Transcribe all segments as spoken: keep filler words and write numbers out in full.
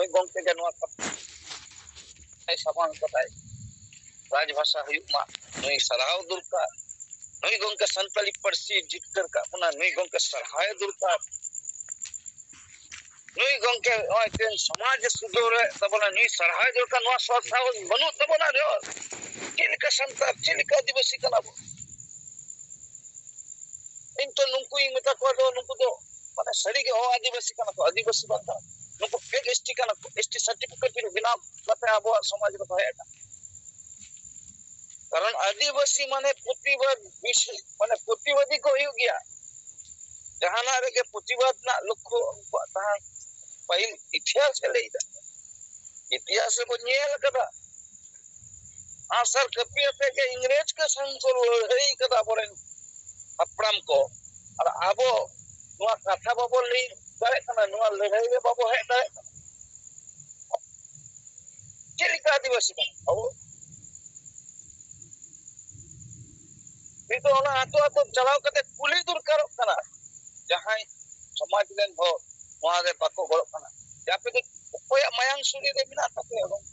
ᱱᱩᱭ ᱜᱚᱢᱠᱮ ᱜᱮ ᱱᱚᱣᱟ ᱠᱟᱛᱷᱟᱭ ᱥᱟᱢᱟᱝ ᱠᱟᱫᱟᱭ, ᱨᱟᱡᱽᱵᱷᱟᱥᱟ ᱦᱩᱭᱩᱜ ᱢᱟ, ᱱᱩᱭ ᱥᱟᱨᱦᱟᱣ ᱫᱚᱨᱠᱟᱨ᱾ ᱱᱩᱭ ᱜᱚᱢᱠᱮ ᱥᱟᱱᱛᱟᱲᱤ ᱯᱟᱹᱨᱥᱤ ᱡᱤᱛᱠᱟᱹᱨ ᱠᱟᱜ ᱵᱚᱱᱟ, ᱱᱩᱭ ᱜᱚᱢᱠᱮ ᱥᱟᱨᱦᱟᱣ ᱫᱚᱨᱠᱟᱨ᱾ ᱱᱩᱭ ᱜᱚᱢᱠᱮ ᱱᱚᱜᱼᱚᱭ ᱛᱮᱦᱮᱧ ᱥᱚᱢᱟᱡᱽ ᱥᱩᱫᱷᱟᱹᱨ ᱨᱮ ᱛᱟᱵᱚᱱᱟ, ᱱᱩᱭ ᱥᱟᱨᱦᱟᱣ ᱫᱚᱨᱠᱟᱨ᱾ ᱱᱚᱣᱟ ᱥᱚᱛ ᱥᱟᱦᱚᱥ ᱵᱟᱹᱱᱩᱜ ᱛᱟᱵᱚᱱᱟ ᱨᱮᱦᱚᱸ, ᱪᱮᱫ ᱞᱮᱠᱟ ᱥᱟᱱᱛᱟᱲ, ᱪᱮᱫ ᱞᱮᱠᱟ ᱟᱹᱫᱤᱵᱟᱹᱥᱤ ᱠᱟᱱᱟ ᱵᱚᱱ? ᱤᱧ ᱛᱚ ᱱᱩᱠᱩᱧ ᱢᱮᱛᱟ ᱠᱚᱣᱟ ᱫᱚ, ᱱᱩᱠᱩ ᱫᱚ ᱢᱟᱱᱮ ᱥᱟᱹᱨᱤ ᱜᱮ ᱦᱚᱸ ᱟᱹᱫᱤᱵᱟᱹᱥᱤ ᱠᱟᱱᱟ ᱠᱚ, ᱟᱹᱫᱤᱵᱟᱹᱥᱤ ᱵᱟᱝ ᱠᱟᱱᱟ᱾ ᱱᱩᱠᱩ ᱯᱷᱮᱠ ᱮᱥ ᱴᱤ ᱠᱟᱱᱟ ᱠᱚ, ᱮᱥ ᱴᱤ ᱥᱟᱨᱴᱤᱯᱷᱤᱠᱮᱴ ᱵᱮᱱᱟᱣ ᱠᱟᱛᱮ ᱟᱵᱚᱣᱟᱜ ᱥᱚᱢᱟᱡᱽ ᱨᱮ ᱫᱚᱦᱚᱭᱮᱫ ᱠᱟᱱᱟ᱾ ᱠᱟᱨᱚᱱ ᱟᱹᱫᱤᱵᱟᱹᱥᱤ ᱢᱟᱱᱮ ᱯᱨᱚᱛᱤᱵᱟᱫ ᱵᱤᱥ-, ᱢᱟᱱᱮ ᱯᱨᱚᱛᱤᱵᱟᱫᱤ ᱠᱚ ᱦᱩᱭᱩᱜ ᱜᱮᱭᱟ᱾ ᱡᱟᱦᱟᱱᱟᱜ ᱨᱮᱜᱮ ᱯᱨᱚᱛᱤᱵᱟᱫ ᱨᱮᱱᱟᱜ ᱞᱚᱠᱠᱷᱚ ᱩᱱᱠᱩᱣᱟᱜ ᱛᱟᱦᱮᱸ, ᱯᱟᱹᱦᱤᱞ ᱤᱛᱤᱦᱟᱥ ᱮ ᱞᱟᱹᱭ ᱮᱫᱟ, ᱤᱛᱤᱦᱟᱥ ᱨᱮᱵᱚᱱ ᱧᱮᱞ ᱟᱠᱟᱫᱟ᱾ ᱟᱸᱜᱼᱥᱟᱨ ᱠᱟᱹᱯᱤ ᱟᱛᱮ ᱜᱮ ᱤᱝᱨᱮᱡᱽ ᱠᱚ ᱥᱟᱶ ᱠᱚ ᱞᱟᱹᱲᱦᱟᱹᱭ ᱠᱟᱫᱟ ᱟᱵᱚᱨᱮᱱ ᱦᱟᱯᱲᱟᱢ ᱠᱚ, ᱟᱨ ᱟᱵᱚ ᱱᱚᱣᱟ ᱠᱟᱛᱷᱟ ᱵᱟᱵᱚ ᱞᱟᱹᱭ ᱫᱟᱲᱮᱭᱟᱜ ᱠᱟᱱᱟ, ᱱᱚᱣᱟ ᱞᱟᱹᱲᱦᱟᱹᱭ ᱨᱮ ᱵᱟᱵᱚ ᱦᱮᱡ ᱫᱟᱲᱮᱭᱟᱜ ᱠᱟᱱᱟ᱾ ᱪᱮᱫ ᱞᱮᱠᱟ ᱟᱹᱫᱤᱵᱟᱹᱥᱤ ᱠᱟᱱᱟ ᱟᱵᱚ? ᱱᱤᱛᱚᱜ ᱚᱱᱟ ᱟᱹᱛᱩ ᱟᱹᱛᱩ ᱪᱟᱞᱟᱣ ᱠᱟᱛᱮ ᱠᱩᱞᱤ ᱫᱚᱨᱠᱟᱨᱚᱜ ᱠᱟᱱᱟ, ᱡᱟᱦᱟᱸᱭ ᱥᱚᱢᱟᱡᱽ ᱨᱮᱱ ᱦᱚᱲ ᱱᱚᱣᱟ ᱨᱮ ᱵᱟᱠᱚ ᱜᱚᱲᱚᱜ ᱠᱟᱱᱟ, ᱡᱮ ᱟᱯᱮ ᱫᱚ ᱚᱠᱚᱭᱟᱜ ᱢᱟᱭᱟᱝ ᱥᱩᱨᱤ ᱨᱮ ᱢᱮᱱᱟᱜ ᱛᱟᱯᱮᱭᱟ ᱜᱚᱢᱠᱮ?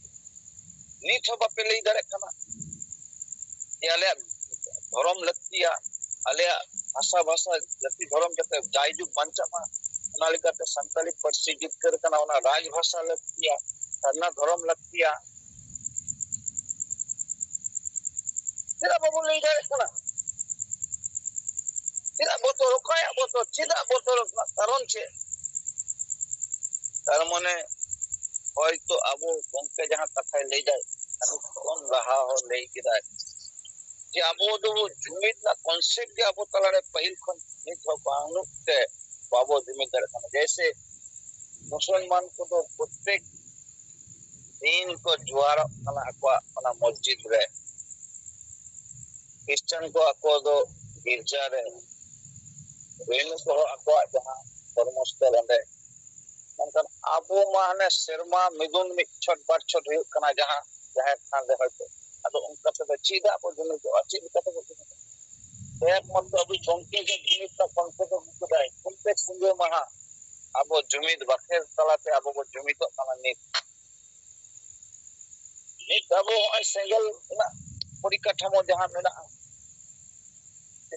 ᱱᱤᱛ ᱦᱚᱸ ᱵᱟᱯᱮ ᱞᱟᱹᱭ ᱫᱟᱲᱮᱭᱟᱜ ᱠᱟᱱᱟ ᱡᱮ ᱟᱞᱮᱭᱟᱜ ᱫᱷᱚᱨᱚᱢ ᱞᱟᱹᱠᱛᱤᱭᱟ, ᱟᱞᱮᱭᱟᱜ ᱵᱷᱟᱥᱟ, ᱵᱷᱟᱥᱟ, ᱡᱟᱹᱛᱤ, ᱫᱷᱚᱨᱚᱢ ᱡᱟᱛᱮ ᱡᱟᱭᱡᱩᱜᱽ ᱵᱟᱧᱪᱟᱜ ᱢᱟ᱾ ᱚᱱᱟ ᱞᱮᱠᱟᱛᱮ ᱥᱟᱱᱛᱟᱲᱤ ᱯᱟᱹᱨᱥᱤ ᱡᱤᱛᱠᱟᱹᱨ ᱠᱟᱱᱟ, ᱚᱱᱟ ᱨᱟᱡᱽ ᱵᱷᱟᱥᱟ ᱞᱟᱹᱠᱛᱤᱭᱟ, ᱥᱟᱨᱱᱟ ᱫᱷᱚᱨᱚᱢ ᱞᱟᱹᱠᱛᱤᱭᱟ᱾ ᱪᱮᱫᱟᱜ ᱵᱟᱵᱚᱱ ᱞᱟᱹᱭ ᱫᱟᱲᱮᱭᱟᱜ ᱠᱟᱱᱟ? ᱪᱮᱫᱟᱜ ᱵᱚᱛᱚᱨ? ᱚᱠᱚᱭᱟᱜ ᱵᱚᱛᱚᱨ? ᱪᱮᱫᱟᱜ ᱵᱚᱛᱚᱨ ᱨᱮᱱᱟᱜ ᱠᱟᱨᱚᱱ ᱪᱮᱫ? ᱛᱟᱨ ᱢᱟᱱᱮ ᱦᱚᱭᱛᱚ ᱟᱵᱚ ᱜᱚᱢᱠᱮ ᱡᱟᱦᱟᱸ ᱠᱟᱛᱷᱟᱭ ᱞᱟᱹᱭ ᱫᱟᱭ, ᱠᱷᱚᱱ ᱞᱟᱦᱟ ᱦᱚᱸ ᱞᱟᱹᱭ ᱠᱮᱫᱟᱭ ᱡᱮ ᱟᱵᱚ ᱫᱚ ᱡᱩᱢᱤᱫ ᱨᱮᱱᱟᱜ ᱠᱚᱱᱥᱮᱯᱴ ᱜᱮ ᱟᱵᱚ ᱛᱟᱞᱟᱨᱮ ᱯᱟᱹᱦᱤᱞ ᱠᱷᱚᱱ ᱱᱤᱛ ᱦᱚᱸ ᱵᱟᱹᱱᱩᱜ ᱛᱮ ᱵᱟᱵᱚ ᱡᱩᱢᱤᱫ ᱫᱟᱲᱮᱭᱟᱜ ᱠᱟᱱᱟ᱾ ᱡᱮᱭᱥᱮ ᱢᱩᱥᱚᱞᱢᱟᱱ ᱠᱚᱫᱚ ᱯᱨᱚᱛᱮᱠ ᱫᱤᱱ ᱠᱚ ᱡᱩᱣᱟᱨᱚᱜ ᱠᱟᱱᱟ ᱟᱠᱚᱣᱟᱜ ᱚᱱᱟ ᱢᱚᱥᱡᱤᱫ ᱨᱮ, ᱠᱷᱨᱤᱥᱪᱟᱱ ᱠᱚ ᱟᱠᱚ ᱫᱚ ᱜᱤᱨᱡᱟ ᱨᱮ, ᱦᱤᱱᱫᱩ ᱠᱚᱦᱚᱸ ᱟᱠᱚᱣᱟᱜ ᱡᱟᱦᱟᱸ ᱠᱚᱨᱢᱚᱥᱛᱷᱚᱞ ᱚᱸᱰᱮ᱾ ᱢᱮᱱᱠᱷᱟᱱ ᱟᱵᱚ ᱢᱟ ᱦᱟᱱᱮ ᱥᱮᱨᱢᱟ ᱢᱤᱫᱩᱱ ᱢᱤᱫ ᱪᱷᱚᱴ ᱵᱟᱨ ᱪᱷᱚᱴ ᱦᱩᱭᱩᱜ ᱠᱟᱱᱟ ᱡᱟᱦᱟᱸ ᱡᱟᱦᱮᱨ ᱛᱷᱟᱱ ᱨᱮ ᱦᱚᱭᱛᱳ, ᱟᱫᱚ ᱚᱱᱠᱟ ᱛᱮᱫᱚ ᱪᱮᱫᱟᱜ ᱵᱚ ᱡᱩᱢᱤᱫᱚᱜᱼᱟ? ᱪᱮᱫ ᱞᱮᱠᱟ ᱛᱮᱵᱚ ᱡᱩᱢᱤᱫᱚᱜᱼᱟ? ᱮᱠᱢᱟᱛᱨᱚ ᱟᱵᱚ ᱜᱚᱢᱠᱮ ᱜᱮ ᱡᱩᱢᱤᱫ ᱨᱮᱱᱟᱜ ᱠᱚᱱᱥᱮᱯᱴ ᱮ ᱟᱹᱜᱩ ᱠᱮᱫᱟᱭ, ᱯᱨᱚᱛᱮᱠ ᱥᱤᱸᱜᱟᱹ ᱢᱟᱦᱟ ᱟᱵᱚ ᱡᱩᱢᱤᱫ ᱵᱟᱠᱷᱮᱲ ᱛᱟᱞᱟᱛᱮ ᱟᱵᱚ ᱵᱚ ᱡᱩᱢᱤᱫᱚᱜ ᱠᱟᱱᱟ᱾ ᱱᱤᱛ ᱱᱤᱛ ᱟᱵᱚ ᱱᱚᱜᱼᱚᱭ ᱥᱮᱸᱜᱮᱞ ᱨᱮᱱᱟᱜ ᱯᱚᱨᱤᱠᱟᱴᱷᱟᱢᱳ ᱡᱟᱦᱟᱸ ᱢᱮᱱᱟᱜᱼᱟ,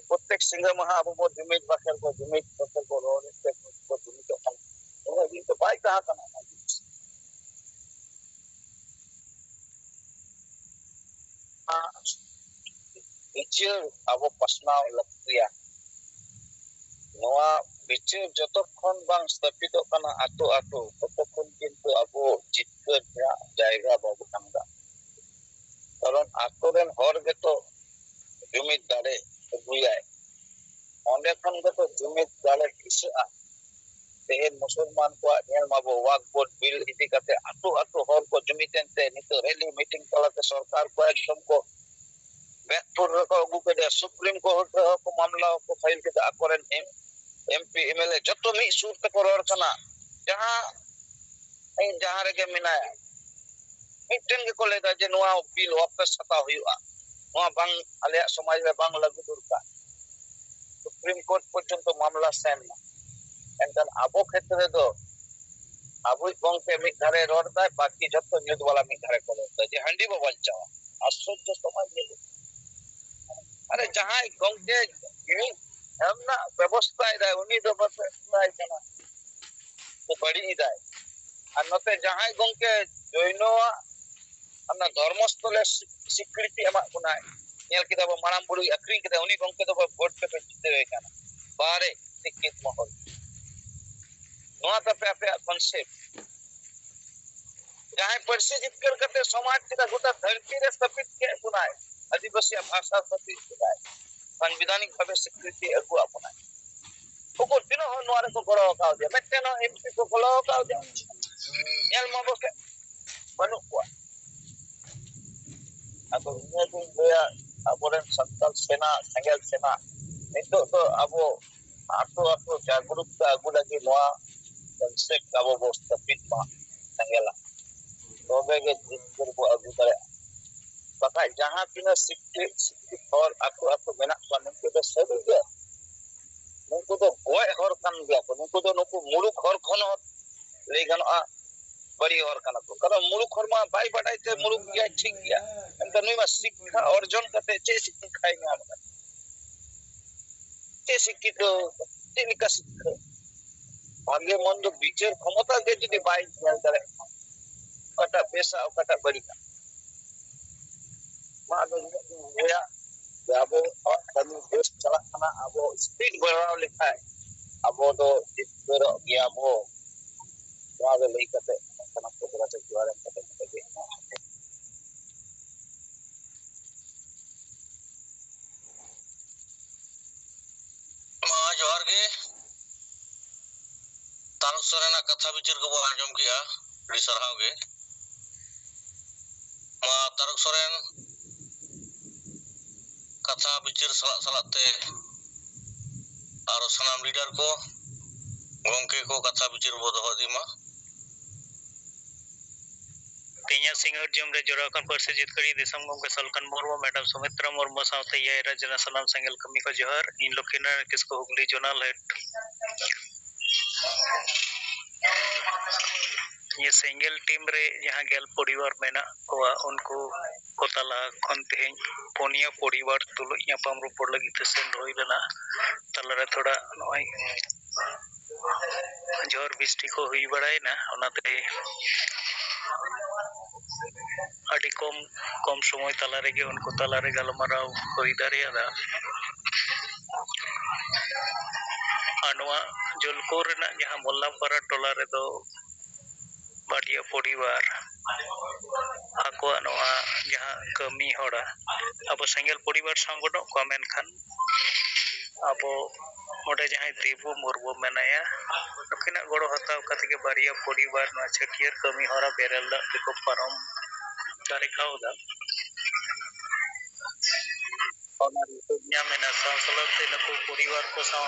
ᱯᱨᱚᱛᱮᱠ ᱥᱤᱸᱜᱟᱹ ᱢᱟᱦᱟ ᱟᱵᱚ ᱵᱚ ᱡᱩᱢᱤᱫ ᱵᱟᱠᱷᱮᱲ ᱵᱚ ᱡᱩᱢᱤᱫ ᱵᱟᱠᱷᱮᱲ ᱵᱚ ᱨᱚᱲ ᱮᱫ ᱛᱮ ᱵᱚ ᱡᱩᱢᱤᱫᱚᱜ ᱠᱟᱱᱟ᱾ ᱩᱱᱟᱹᱜ ᱫᱤᱱ ᱫᱚ ᱵᱟᱭ ᱛᱟᱦᱮᱸ ᱠᱟᱱᱟ᱾ ᱵᱤᱪᱟᱹᱨ ᱟᱵᱚ ᱯᱟᱥᱱᱟᱣ ᱞᱟᱹᱠᱛᱤᱭᱟ᱾ ᱱᱚᱣᱟ ᱵᱤᱪᱟᱹᱨ ᱡᱚᱛᱚ ᱠᱷᱚᱱ ᱵᱟᱝ ᱥᱛᱷᱟᱯᱤᱛᱚᱜ ᱠᱟᱱᱟ ᱟᱛᱳ ᱟᱛᱳ, ᱛᱚᱛᱚ ᱠᱷᱚᱱ ᱠᱤᱱᱛᱩ ᱟᱵᱚ ᱡᱤᱛᱠᱟᱹᱨ ᱨᱮᱭᱟᱜ ᱡᱟᱭᱜᱟ ᱵᱟᱵᱚ ᱧᱟᱢ ᱮᱫᱟ᱾ ᱠᱟᱨᱚᱱ ᱟᱛᱳ ᱨᱮᱱ ᱦᱚᱲ ᱜᱮᱛᱚ ᱡᱩᱢᱤᱫ ᱫᱟᱲᱮ ᱟᱹᱜᱩᱭᱟᱭ, ᱚᱸᱰᱮ ᱠᱷᱚᱱ ᱜᱮᱛᱚ ᱡᱩᱢᱤᱫ ᱫᱟᱲᱮ ᱫᱤᱥᱟᱹᱜᱼᱟ᱾ ᱛᱮᱦᱮᱧ ᱢᱩᱥᱚᱞᱢᱟᱱ ᱠᱚᱣᱟᱜ ᱧᱮᱞ ᱢᱟᱵᱚ, ᱣᱟᱠ ᱵᱳᱨᱰ ᱵᱤᱞ ᱤᱫᱤ ᱠᱟᱛᱮ ᱟᱛᱳ ᱟᱛᱳ ᱦᱚᱲ ᱠᱚ ᱡᱩᱢᱤᱫ ᱮᱱᱛᱮ ᱱᱤᱛᱚᱜ ᱨᱮᱞᱤ ᱢᱤᱴᱤᱝ ᱛᱟᱞᱟᱛᱮ ᱥᱚᱨᱠᱟᱨ ᱠᱚ ᱮᱠᱫᱚᱢ ᱠᱚ ᱵᱮᱠᱯᱩᱨ ᱨᱮᱠᱚ ᱟᱹᱜᱩ ᱠᱮᱫᱮᱭᱟ᱾ ᱥᱩᱯᱨᱤᱢ ᱠᱳᱨᱴ ᱨᱮᱦᱚᱸ ᱠᱚ ᱢᱟᱢᱞᱟ ᱠᱚ ᱯᱷᱟᱭᱤᱞ ᱠᱮᱫᱟ᱾ ᱟᱠᱚᱨᱮᱱ M P M L A ᱡᱚᱛᱚ ᱢᱤᱫ ᱥᱩᱨ ᱛᱮᱠᱚ ᱨᱚᱲ ᱠᱟᱱᱟ᱾ ᱡᱟᱦᱟᱸ ᱡᱟᱦᱟᱸ ᱨᱮᱜᱮ ᱢᱮᱱᱟᱭᱟ, ᱢᱤᱫᱴᱮᱱ ᱜᱮᱠᱚ ᱞᱟᱹᱭᱫᱟ ᱡᱮ ᱱᱚᱣᱟ ᱵᱤᱞ ᱣᱟᱯᱟᱥ ᱦᱟᱛᱟᱣ ᱦᱩᱭᱩᱜᱼᱟ, ᱱᱚᱣᱟ ᱵᱟᱝ, ᱟᱞᱮᱭᱟᱜ ᱥᱚᱢᱟᱡᱽ ᱨᱮ ᱵᱟᱝ ᱞᱟᱹᱜᱩ ᱫᱚᱨᱠᱟᱨ᱾ ᱥᱩᱯᱨᱤᱢ ᱠᱳᱨᱴ ᱯᱚᱨᱡᱚᱱᱛᱚ ᱢᱟᱢᱞᱟ ᱥᱮᱱ ᱮᱱᱟ᱾ ᱮᱱᱠᱷᱟᱱ ᱟᱵᱚ ᱠᱷᱮᱛᱨᱮ ᱫᱚ ᱟᱵᱚᱭᱤᱡ ᱜᱚᱝᱠᱮ ᱢᱤᱫ ᱫᱷᱟᱨᱮ ᱨᱚᱲ ᱫᱟᱭ, ᱵᱟᱹᱠᱤ ᱡᱷᱚᱛᱚ ᱧᱩᱛ ᱵᱟᱞᱟ ᱢᱤᱫ ᱫᱷᱟᱨᱮ ᱠᱚ ᱨᱚᱲ ᱫᱟ ᱡᱮ ᱦᱟᱺᱰᱤ ᱵᱚ ᱵᱟᱧᱪᱟᱣᱟ᱾ ᱟᱥᱪᱚᱨᱡᱚ ᱥᱚᱢᱟᱡᱽ ᱧᱮᱞᱚᱜ᱾ ᱟᱨᱮ, ᱡᱟᱦᱟᱸᱭ ᱜᱚᱝᱠᱮ ᱧᱩ ᱮᱢ ᱨᱮᱱᱟᱜ ᱵᱮᱵᱚᱥᱛᱷᱟᱭ ᱫᱟᱭ, ᱩᱱᱤ ᱫᱚ ᱵᱟᱯᱮ ᱮᱢᱟᱭ ᱠᱟᱱᱟ, ᱥᱮ ᱵᱟᱹᱲᱤᱡ ᱮᱫᱟᱭ᱾ ᱟᱨ ᱱᱚᱛᱮ ᱡᱟᱦᱟᱸᱭ ᱜᱚᱝᱠᱮ ᱡᱳᱭᱱᱚᱣᱟᱜ ᱚᱱᱟ ᱫᱷᱚᱨᱢᱚᱥᱛᱷᱚᱞᱮ ᱥᱤ-, ᱥᱤᱠᱨᱤᱛᱤ ᱮᱢᱟᱜ ᱵᱚᱱᱟᱭ, ᱧᱮᱞ ᱠᱮᱫᱟ ᱵᱚ ᱢᱟᱨᱟᱝ ᱵᱩᱨᱩᱭ ᱟᱹᱠᱷᱨᱤᱧ ᱠᱮᱫᱟ, ᱩᱱᱤ ᱜᱚᱝᱠᱮ ᱫᱚ ᱵᱷᱳᱴ ᱛᱮᱯᱮ ᱡᱤᱛᱟᱹᱣ ᱮ ᱠᱟᱱᱟ᱾ ᱵᱟᱨᱮ ᱥᱤᱠᱠᱷᱤᱛ ᱢᱚᱦᱚᱞ, ᱱᱚᱣᱟ ᱛᱟᱯᱮ ᱟᱯᱮᱭᱟᱜ ᱠᱚᱱᱥᱮᱯᱴ᱾ ᱡᱟᱦᱟᱸᱭ ᱯᱟᱹᱨᱥᱤ ᱡᱤᱛᱠᱟᱹᱨ ᱠᱟᱛᱮ ᱥᱚᱢᱟᱡᱽ ᱪᱮᱫᱟᱜ ᱜᱚᱴᱟ ᱫᱷᱟᱹᱨᱛᱤ ᱨᱮ ᱥᱛᱷᱟᱯᱤᱛ ᱠᱮᱫ ᱵᱚᱱᱟᱭ, ᱟᱹᱫᱤᱵᱟᱹᱥᱤᱭᱟᱜ ᱵᱷᱟᱥᱟ ᱥᱛᱷᱟᱯᱤᱛ ᱠᱮᱫᱟᱭ, ᱥᱟᱝᱵᱤᱫᱷᱟᱱᱤᱠ ᱵᱷᱟᱵᱮ ᱥᱤᱠᱨᱤᱛᱤ ᱟᱹᱜᱩᱣᱟᱜ ᱵᱚᱱᱟᱭ᱾ ᱩᱠᱩᱨ ᱛᱤᱱᱟᱹᱜ ᱦᱚᱲ ᱱᱚᱣᱟ ᱨᱮᱠᱚ ᱜᱚᱲᱚ ᱟᱠᱟᱣᱫᱮᱭᱟ? ᱢᱤᱫᱴᱮᱱ ᱦᱚᱸ ᱮᱢ ᱯᱤ ᱠᱚ ᱜᱚᱲᱚ ᱟᱠᱟᱣᱫᱮᱭᱟ? ᱧᱮᱞ ᱢᱟ ᱵᱚᱥᱮ ᱵᱟᱹᱱᱩᱜ ᱠᱚᱣᱟ᱾ ᱟᱫᱚ ᱱᱤᱭᱟᱹ ᱜᱤᱧ ᱞᱟᱹᱭᱟ, ᱟᱵᱚᱨᱮᱱ ᱥᱟᱱᱛᱟᱲ ᱥᱮᱱᱟ, ᱥᱮᱸᱜᱮᱞ ᱥᱮᱱᱟ, ᱱᱤᱛᱚᱜ ᱫᱚ ᱟᱵᱚ ᱟᱛᱳ ᱟᱛᱳ ᱡᱟᱜᱽᱨᱩᱠᱛᱟ ᱟᱹᱜᱩ ᱞᱟᱹᱜᱤᱫ ᱱᱚᱣᱟ ᱠᱚᱱᱥᱮᱯᱴ ᱟᱵᱚ ᱵᱚ ᱥᱛᱷᱟᱯᱤᱛ ᱢᱟ ᱥᱮᱸᱜᱮᱞᱟ᱾ ᱛᱚᱵᱮ ᱜᱮ ᱡᱤᱛᱠᱟᱹᱨ ᱵᱚ ᱟᱹᱜᱩ ᱫᱟᱲᱮᱭᱟᱜᱼᱟ᱾ ᱵᱟᱠᱷᱟᱡ ᱡᱟᱦᱟᱸ ᱛᱤᱱᱟᱹᱜ ᱥᱤᱠᱠᱷᱤᱛ, ᱥᱤᱠᱠᱷᱤᱛ ᱦᱚᱲ ᱟᱛᱳ ᱟᱛᱳ ᱢᱮᱱᱟᱜ ᱠᱚᱣᱟ, ᱱᱩᱠᱩ ᱫᱚ ᱥᱟᱹᱨᱤ ᱜᱮ ᱱᱩᱠᱩ ᱫᱚ ᱜᱚᱡ ᱦᱚᱲ ᱠᱟᱱ ᱜᱮᱭᱟ ᱠᱚ᱾ ᱱᱩᱠᱩ ᱫᱚ ᱱᱩᱠᱩ ᱢᱩᱞᱩᱠ ᱦᱚᱲ ᱠᱷᱚᱱ ᱦᱚᱸ ᱞᱟᱹᱭ ᱜᱟᱱᱚᱜᱼᱟ ᱵᱟᱹᱲᱤᱡ ᱦᱚᱲ ᱠᱟᱱᱟ ᱠᱚ᱾ ᱠᱟᱨᱚᱱ ᱢᱩᱞᱩᱠ ᱦᱚᱲ ᱢᱟ ᱵᱟᱭ ᱵᱟᱰᱟᱭ ᱛᱮ ᱢᱩᱞᱩᱠ ᱜᱮᱭᱟᱭ, ᱴᱷᱤᱠ ᱜᱮᱭᱟ, ᱮᱱᱠᱷᱟᱱ ᱱᱩᱭ ᱢᱟ ᱥᱤᱠᱠᱷᱟ ᱚᱨᱡᱚᱱ ᱠᱟᱛᱮ ᱪᱮᱫ ᱥᱤᱠᱠᱷᱟᱭ ᱧᱟᱢ ᱠᱟᱫᱟ? ᱪᱮᱫ ᱥᱤᱠᱠᱷᱤᱛᱚ? ᱪᱮᱫ ᱞᱮᱠᱟ ᱥᱤᱠᱠᱷᱟ? ᱵᱷᱟᱜᱮ ᱢᱚᱱᱫᱚ ᱵᱤᱪᱟᱹᱨ ᱠᱷᱚᱢᱚᱛᱟ ᱜᱮ ᱡᱩᱫᱤ ᱵᱟᱭ ᱧᱮᱞ ᱫᱟᱲᱮᱭᱟᱜ ᱠᱷᱟᱱ, ᱚᱠᱟᱴᱟᱜ ᱵᱮᱥᱟ, ᱚᱠᱟᱴᱟᱜ ᱵᱟᱹᱲᱤᱡᱟ? ᱢᱟ ᱟᱫᱚ ᱱᱤᱱᱟᱹᱜ ᱜᱤᱧ ᱞᱟᱹᱭᱟ ᱡᱮ ᱟᱵᱚᱣᱟᱜ ᱠᱟᱹᱢᱤ ᱵᱮᱥ ᱪᱟᱞᱟᱜ ᱠᱟᱱᱟ, ᱟᱵᱚ ᱥᱯᱤᱰ ᱵᱟᱲᱦᱟᱣ ᱞᱮᱠᱷᱟᱡ ᱟᱵᱚ ᱫᱚ ᱡᱤᱛᱠᱟᱹᱨᱚᱜ ᱜᱮᱭᱟ ᱵᱚ᱾ ᱱᱚᱣᱟ ᱜᱮ ᱞᱟᱹᱭ ᱠᱟᱛᱮ ᱥᱟᱱᱟᱢ ᱠᱚ ᱡᱚᱦᱟᱨ ᱮᱢ ᱠᱟᱛᱮ ᱱᱚᱰᱮ ᱜᱮ ᱢᱟ ᱡᱚᱦᱟᱨ ᱜᱮ᱾ ᱛᱟᱨᱚᱠ ᱥᱚᱨᱮᱱᱟᱜ ᱠᱟᱛᱷᱟ ᱵᱤᱪᱟᱹᱨ ᱠᱚᱵᱚ ᱟᱸᱡᱚᱢ ᱠᱮᱜᱼᱟ, ᱟᱹᱰᱤ ᱥᱟᱨᱦᱟᱣ ᱜᱮ᱾ ᱢᱟ ᱛᱟᱨᱚᱠ ᱥᱚᱨᱮᱱ ᱠᱟᱛᱷᱟ ᱵᱤᱪᱟᱹᱨ ᱥᱟᱞᱟᱜ ᱥᱟᱞᱟᱜ ᱛᱮ ᱟᱨᱚ ᱥᱟᱱᱟᱢ ᱞᱤᱰᱟᱨ ᱠᱚ, ᱜᱚᱢᱠᱮ ᱠᱚ ᱠᱟᱛᱷᱟ ᱵᱤᱪᱟᱹᱨ ᱵᱚ ᱫᱚᱦᱚ ᱤᱫᱤ ᱢᱟ᱾ ᱛᱮᱦᱮᱧᱟᱜ ᱥᱤᱸᱜᱟᱹᱲ ᱡᱚᱢ ᱨᱮ ᱡᱚᱲᱟᱣ ᱟᱠᱟᱱ ᱯᱟᱹᱨᱥᱤ ᱡᱤᱛᱠᱟᱹᱨᱤᱡ ᱫᱤᱥᱚᱢ ᱜᱚᱢᱠᱮ ᱥᱟᱞᱠᱷᱟᱱ ᱢᱩᱨᱢᱩ, ᱢᱮᱰᱟᱢ ᱥᱩᱢᱤᱛᱨᱟ ᱢᱩᱨᱢᱩ ᱥᱟᱶᱛᱮ ᱮᱭᱟᱭ ᱨᱟᱡᱽ ᱨᱮᱱᱟᱜ ᱥᱟᱱᱟᱢ ᱥᱮᱸᱜᱮᱞ ᱠᱟᱹᱢᱤ ᱠᱚ ᱡᱚᱦᱟᱨ᱾ ᱤᱧ ᱞᱚᱠᱠᱷᱤᱱᱟᱨᱟᱭᱚᱬ ᱠᱤᱥᱠᱩ, ᱦᱩᱜᱽᱞᱤ ᱡᱳᱱᱟᱞ ᱦᱮᱰ᱾ ᱱᱤᱭᱟᱹ ᱥᱮᱸᱜᱮᱞ ᱴᱤᱢ ᱨᱮ ᱡᱟᱦᱟᱸ ᱜᱮᱞ ᱯᱚᱨᱤᱵᱟᱨ ᱢᱮᱱᱟᱜ ᱠᱚᱣᱟ, ᱩᱱᱠᱩ ᱠᱚ ᱛᱟᱞᱟ ᱠᱷᱚᱱ ᱛᱮᱦᱮᱧ ᱯᱩᱱᱭᱟᱹ ᱯᱚᱨᱤᱵᱟᱨ ᱛᱩᱞᱩᱡ ᱧᱟᱯᱟᱢ ᱨᱚᱯᱚᱲ ᱞᱟᱹᱜᱤᱫ ᱛᱮ ᱥᱮᱱ ᱦᱩᱭ ᱞᱮᱱᱟ᱾ ᱛᱟᱞᱟᱨᱮ ᱛᱷᱚᱲᱟ ᱱᱚᱜᱼᱚᱭ ᱡᱷᱚᱲ ᱵᱤᱥᱴᱤ ᱠᱚ ᱦᱩᱭ ᱵᱟᱲᱟᱭᱮᱱᱟ, ᱚᱱᱟᱛᱮ ᱟᱹᱰᱤ ᱠᱚᱢ, ᱠᱚᱢ ᱥᱚᱢᱚᱭ ᱛᱟᱞᱟ ᱨᱮᱜᱮ ᱩᱱᱠᱩ ᱛᱟᱞᱟᱨᱮ ᱜᱟᱞᱢᱟᱨᱟᱣ ᱦᱩᱭ ᱫᱟᱲᱮᱭᱟᱫᱟ᱾ ᱟᱨ ᱱᱚᱣᱟ ᱡᱳᱞᱠᱳᱨ ᱨᱮᱱᱟᱜ ᱡᱟᱦᱟᱸ ᱢᱚᱞᱞᱟᱯᱟᱲᱟ ᱴᱚᱞᱟ ᱨᱮᱫᱚ ᱵᱟᱰᱤᱭᱟ ᱯᱚᱨᱤᱵᱟᱨ ᱟᱠᱚᱣᱟᱜ ᱱᱚᱣᱟ ᱡᱟᱦᱟᱸ ᱠᱟᱹᱢᱤ ᱦᱚᱨᱟ, ᱟᱵᱚ ᱥᱮᱸᱜᱮᱞ ᱯᱚᱨᱤᱵᱟᱨ ᱥᱟᱶ ᱵᱟᱹᱱᱩᱜ ᱠᱚᱣᱟ, ᱢᱮᱱᱠᱷᱟᱱ ᱟᱵᱚ ᱚᱸᱰᱮ ᱡᱟᱦᱟᱸᱭ ᱫᱮᱵᱩ ᱢᱩᱨᱢᱩ ᱢᱮᱱᱟᱭᱟ, ᱱᱩᱠᱤᱱᱟᱜ ᱜᱚᱲᱚ ᱦᱟᱛᱟᱣ ᱠᱟᱛᱮ ᱜᱮ ᱵᱟᱨᱭᱟ ᱯᱚᱨᱤᱵᱟᱨ ᱱᱚᱣᱟ ᱪᱷᱟᱹᱴᱭᱟᱹᱨ ᱠᱟᱹᱢᱤ ᱦᱚᱨᱟ ᱵᱮᱨᱮᱞ ᱫᱟᱜ ᱛᱮᱠᱚ ᱯᱟᱨᱚᱢ ᱫᱟᱲᱮ ᱠᱟᱣᱫᱟ᱾ ᱚᱱᱟ ᱨᱤᱯᱳᱨᱴ ᱧᱟᱢ ᱮᱱᱟ, ᱥᱟᱶ ᱥᱟᱶᱛᱮ ᱱᱩᱠᱩ ᱯᱚᱨᱤᱵᱟᱨ ᱠᱚ ᱥᱟᱶ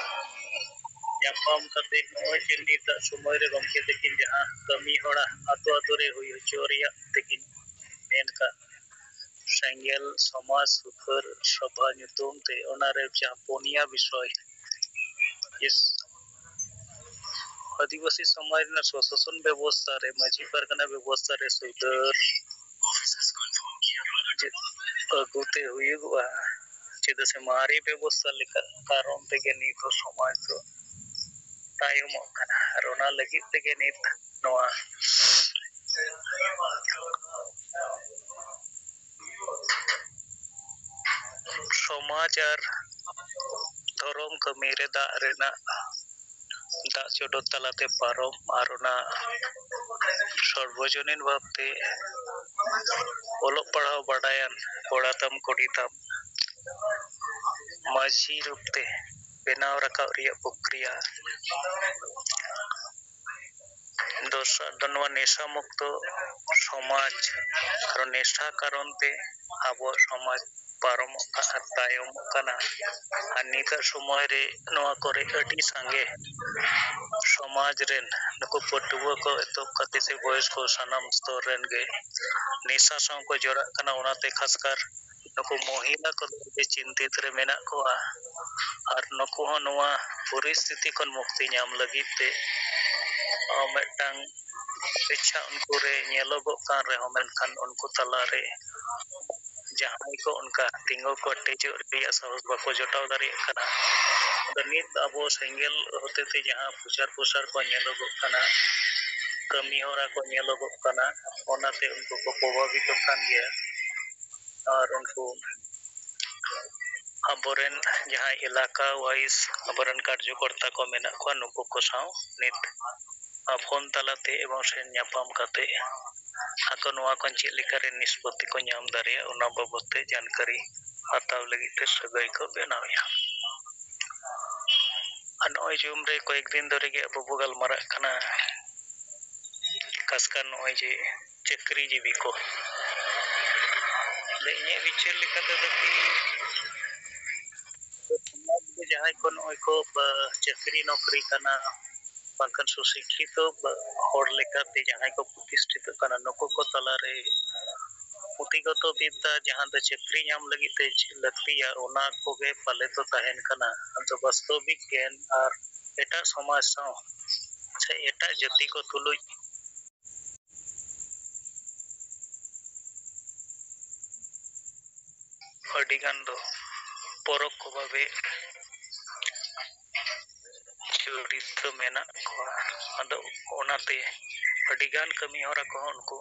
ᱧᱟᱯᱟᱢ ᱠᱟᱛᱮ ᱱᱚᱜᱼᱚᱭ ᱡᱮ ᱱᱤᱛᱟᱜ ᱥᱚᱢᱚᱭ ᱨᱮ ᱜᱚᱢᱠᱮ ᱛᱟᱹᱠᱤᱱ ᱡᱟᱦᱟᱸ ᱠᱟᱹᱢᱤ ᱦᱚᱨᱟ ᱟᱛᱳ ᱟᱛᱳ ᱨᱮ ᱦᱩᱭ ᱦᱚᱪᱚ ᱨᱮᱭᱟᱜ ᱛᱟᱹᱠᱤᱱ ᱢᱮᱱ ᱠᱟᱜ, ᱥᱮᱸᱜᱮᱞ ᱥᱚᱢᱟᱡᱽ ᱥᱩᱠᱷᱟᱹᱨ ᱥᱚᱵᱷᱟ ᱧᱩᱛᱩᱢ ᱛᱮ, ᱚᱱᱟᱨᱮ ᱡᱟᱦᱟᱸ ᱯᱩᱱᱭᱟ ᱵᱤᱥᱚᱭ ᱟᱹᱫᱤᱵᱟᱹᱥᱤ ᱥᱚᱢᱟᱡᱽ ᱨᱮᱱᱟᱜ ᱥᱚᱥᱟᱥᱚᱱ ᱵᱮᱵᱚᱥᱛᱷᱟ ᱨᱮ, ᱢᱟᱹᱡᱷᱤ ᱯᱟᱨᱜᱟᱱᱟ ᱵᱮᱵᱚᱥᱛᱷᱟ ᱨᱮ ᱥᱩᱫᱷᱟᱹᱨ ᱟᱹᱜᱩ ᱛᱮ ᱦᱩᱭᱩᱜᱚᱜᱼᱟ᱾ ᱪᱮᱫᱟᱜ ᱥᱮ ᱢᱟᱨᱮ ᱵᱮᱵᱚᱥᱛᱷᱟ ᱞᱮᱠᱟ ᱠᱟᱨᱚᱱ ᱛᱮᱜᱮ ᱱᱤᱛ ᱦᱚᱸ ᱥᱚᱢᱟᱡᱽ ᱫᱚ ᱛᱟᱭᱚᱢᱚᱜ ᱠᱟᱱᱟ᱾ ᱟᱨ ᱚᱱᱟ ᱞᱟᱹᱜᱤᱫ ᱛᱮᱜᱮ ᱱᱤᱛ ᱱᱚᱣᱟ ᱥᱚᱢᱟᱡᱽ ᱟᱨ ᱫᱷᱚᱨᱚᱢ ᱠᱟᱹᱢᱤ ᱨᱮ ᱫᱟᱜ ᱨᱮᱱᱟᱜ, ᱫᱟᱜ ᱪᱚᱰᱚᱨ ᱛᱟᱞᱟᱛᱮ ᱯᱟᱨᱚᱢ, ᱟᱨ ᱚᱱᱟ ᱥᱚᱨᱵᱚᱡᱚᱱᱤᱱ ᱵᱷᱟᱵᱽᱛᱮ ᱚᱞᱚᱜ ᱯᱟᱲᱦᱟᱣ ᱵᱟᱰᱟᱭᱟᱱ ᱠᱚᱲᱟ ᱛᱟᱢ ᱠᱩᱲᱤ ᱛᱟᱢ ᱢᱟᱹᱡᱷᱤ ᱨᱩᱯ ᱛᱮ ᱵᱮᱱᱟᱣ ᱨᱟᱠᱟᱵ ᱨᱮᱭᱟᱜ ᱯᱨᱚᱠᱨᱤᱭᱟ᱾ ᱫᱚᱥᱟᱨ ᱫᱚ ᱱᱚᱣᱟ ᱱᱮᱥᱟ ᱢᱩᱠᱛᱚ ᱥᱚᱢᱟᱡᱽ, ᱠᱟᱨᱚᱱ ᱱᱮᱥᱟ ᱠᱟᱨᱚᱱ ᱛᱮ ᱟᱵᱚᱣᱟᱜ ᱥᱚᱢᱟᱡᱽ ᱯᱟᱨᱚᱢᱚᱜ ᱠᱟᱱᱟ, ᱛᱟᱭᱚᱢᱚᱜ ᱠᱟᱱᱟ᱾ ᱟᱨ ᱱᱤᱛᱟᱜ ᱥᱚᱢᱚᱭ ᱨᱮ ᱱᱚᱣᱟ ᱠᱚᱨᱮ ᱟᱹᱰᱤ ᱥᱟᱸᱜᱮ ᱥᱚᱢᱟᱡᱽ ᱨᱮᱱ ᱱᱩᱠᱩ ᱯᱟᱹᱴᱷᱩᱣᱟᱹ ᱠᱚ ᱮᱛᱚᱦᱚᱵ ᱠᱟᱛᱮ ᱥᱮ ᱵᱚᱭᱮᱥ ᱠᱚ ᱥᱟᱱᱟᱢ ᱥᱛᱚᱨ ᱨᱮᱱ ᱜᱮ ᱱᱮᱥᱟ ᱥᱟᱶ ᱠᱚ ᱡᱚᱲᱟᱜ ᱠᱟᱱᱟ᱾ ᱚᱱᱟᱛᱮ ᱠᱷᱟᱥᱠᱟᱨ ᱱᱩᱠᱩ ᱢᱚᱦᱤᱞᱟ ᱠᱚᱫᱚ ᱟᱹᱰᱤ ᱪᱤᱱᱛᱤᱛ ᱨᱮ ᱢᱮᱱᱟᱜ ᱠᱚᱣᱟ᱾ ᱟᱨ ᱱᱩᱠᱩ ᱦᱚᱸ ᱱᱚᱣᱟ ᱯᱚᱨᱤᱥᱛᱷᱤᱛᱤ ᱠᱷᱚᱱ ᱢᱩᱠᱛᱤ ᱧᱟᱢ ᱞᱟᱹᱜᱤᱫ ᱛᱮ, ᱟᱨ ᱢᱤᱫᱴᱟᱝ ᱤᱪᱪᱷᱟ ᱩᱱᱠᱩ ᱨᱮ ᱧᱮᱞᱚᱜᱚᱜ ᱠᱟᱱ ᱨᱮᱦᱚᱸ, ᱢᱮᱱᱠᱷᱟᱱ ᱩᱱᱠᱩ ᱛᱟᱞᱟᱨᱮ ᱡᱟᱦᱟᱸᱭ ᱠᱚ ᱚᱱᱠᱟ ᱛᱤᱸᱜᱩ ᱠᱮᱴᱮᱡᱚᱜ ᱨᱮᱭᱟᱜ ᱥᱟᱦᱚᱥ ᱵᱟᱠᱚ ᱡᱚᱴᱟᱣ ᱫᱟᱲᱮᱭᱟᱜ ᱠᱟᱱᱟ᱾ ᱟᱫᱚ ᱱᱤᱛ ᱟᱵᱚ ᱥᱮᱸᱜᱮᱞ ᱦᱚᱛᱮᱛᱮ ᱡᱟᱦᱟᱸ ᱯᱨᱚᱪᱟᱨ ᱯᱨᱚᱥᱟᱨ ᱠᱚ ᱧᱮᱞᱚᱜᱚᱜ ᱠᱟᱱᱟ, ᱠᱟᱹᱢᱤ ᱦᱚᱨᱟ ᱠᱚ ᱧᱮᱞᱚᱜᱚᱜ ᱠᱟᱱᱟ, ᱚᱱᱟᱛᱮ ᱩᱱᱠᱩ ᱠᱚ ᱯᱨᱚᱵᱷᱟᱵᱤᱛᱚᱜ ᱠᱟᱱ ᱜᱮᱭᱟ᱾ ᱟᱨ ᱩᱱᱠᱩ ᱟᱵᱚᱨᱮᱱ ᱡᱟᱦᱟᱸᱭ ᱮᱞᱟᱠᱟ ᱣᱟᱭᱤᱡ ᱟᱵᱚᱨᱮᱱ ᱠᱟᱨᱡᱚᱠᱚᱨᱛᱟ ᱠᱚ ᱢᱮᱱᱟᱜ ᱠᱚᱣᱟ, ᱱᱩᱠᱩ ᱠᱚ ᱥᱟᱶ ᱱᱤᱛ ᱯᱷᱳᱱ ᱛᱟᱞᱟᱛᱮ ᱮᱵᱚᱝ ᱥᱮ ᱧᱟᱯᱟᱢ ᱠᱟᱛᱮ ᱟᱠᱚ ᱱᱚᱣᱟ ᱠᱷᱚᱱ ᱪᱮᱫ ᱞᱮᱠᱟᱨᱮ ᱱᱤᱥᱯᱚᱛᱤ ᱠᱚ ᱧᱟᱢ ᱫᱟᱲᱮᱭᱟᱜᱼᱟ, ᱚᱱᱟ ᱵᱟᱵᱚᱫ ᱛᱮ ᱡᱟᱱᱠᱟᱨᱤ ᱦᱟᱛᱟᱣ ᱞᱟᱹᱜᱤᱫ ᱛᱮ ᱥᱟᱹᱜᱟᱹᱭ ᱠᱚ ᱵᱮᱱᱟᱣᱮᱫᱼᱟ᱾ ᱟᱨ ᱱᱚᱜᱼᱚᱭ ᱡᱩᱢ ᱨᱮ ᱠᱚᱭᱮᱠ ᱫᱤᱱ ᱫᱷᱚᱨᱮ ᱜᱮ ᱟᱵᱚ ᱵᱚ ᱜᱟᱞᱢᱟᱨᱟᱜ ᱠᱟᱱᱟ, ᱠᱷᱟᱥᱠᱟᱨ ᱱᱚᱜᱼᱚᱭ ᱡᱮ ᱪᱟᱹᱠᱨᱤ ᱡᱤᱵᱤ ᱠᱚ᱾ ᱟᱫᱚ ᱤᱧᱟᱹᱜ ᱵᱤᱪᱟᱹᱨ ᱞᱮᱠᱟ ᱛᱮᱫᱚ ᱠᱤ, ᱡᱟᱦᱟᱸᱭ ᱠᱚ ᱱᱚᱜᱼᱚᱭ ᱠᱚ, ᱵᱟ, ᱪᱟᱹᱠᱨᱤ ᱱᱚᱠᱨᱤ ᱠᱟᱱᱟ, ᱵᱟᱝᱠᱷᱟᱱ ᱥᱩᱥᱤᱠᱠᱷᱤᱛᱚ, ᱵᱟ, ᱦᱚᱲ ᱞᱮᱠᱟᱛᱮ ᱡᱟᱦᱟᱸᱭ ᱠᱚ ᱯᱨᱚᱛᱤᱥᱴᱷᱤᱛᱚᱜ ᱠᱟᱱᱟ, ᱱᱩᱠᱩ ᱠᱚ ᱛᱟᱞᱟᱨᱮ ᱯᱩᱛᱷᱤᱜᱚᱛᱚ ᱵᱤᱫᱽᱫᱟ ᱡᱟᱦᱟᱸ ᱫᱚ ᱪᱟᱹᱠᱨᱤ ᱧᱟᱢ ᱞᱟᱹᱜᱤᱫ ᱛᱮ ᱞᱟᱹᱠᱛᱤᱭᱟ, ᱚᱱᱟ ᱠᱚᱜᱮ ᱯᱟᱞᱮ ᱫᱚ ᱛᱟᱦᱮᱱ ᱠᱟᱱᱟ᱾ ᱟᱫᱚ ᱵᱟᱥᱛᱚᱵᱤᱠ ᱜᱮᱭᱟᱱ ᱟᱨ ᱮᱴᱟᱜ ᱥᱚᱢᱟᱡᱽ ᱥᱟᱶ ᱥᱮ ᱮᱴᱟᱜ ᱡᱟᱹᱛᱤ ᱠᱚ ᱛᱩᱞᱩᱡ ᱟᱹᱰᱤ ᱜᱟᱱ ᱫᱚ ᱯᱚᱨᱚᱠᱠᱷᱚ ᱵᱷᱟᱵᱮ ᱡᱚᱲᱤᱛ ᱢᱮᱱᱟᱜ ᱠᱚᱣᱟ᱾ ᱟᱫᱚ ᱚᱱᱟᱛᱮ ᱟᱹᱰᱤ ᱜᱟᱱ ᱠᱟᱹᱢᱤ ᱦᱚᱨᱟ ᱠᱚᱦᱚᱸ ᱩᱱᱠᱩ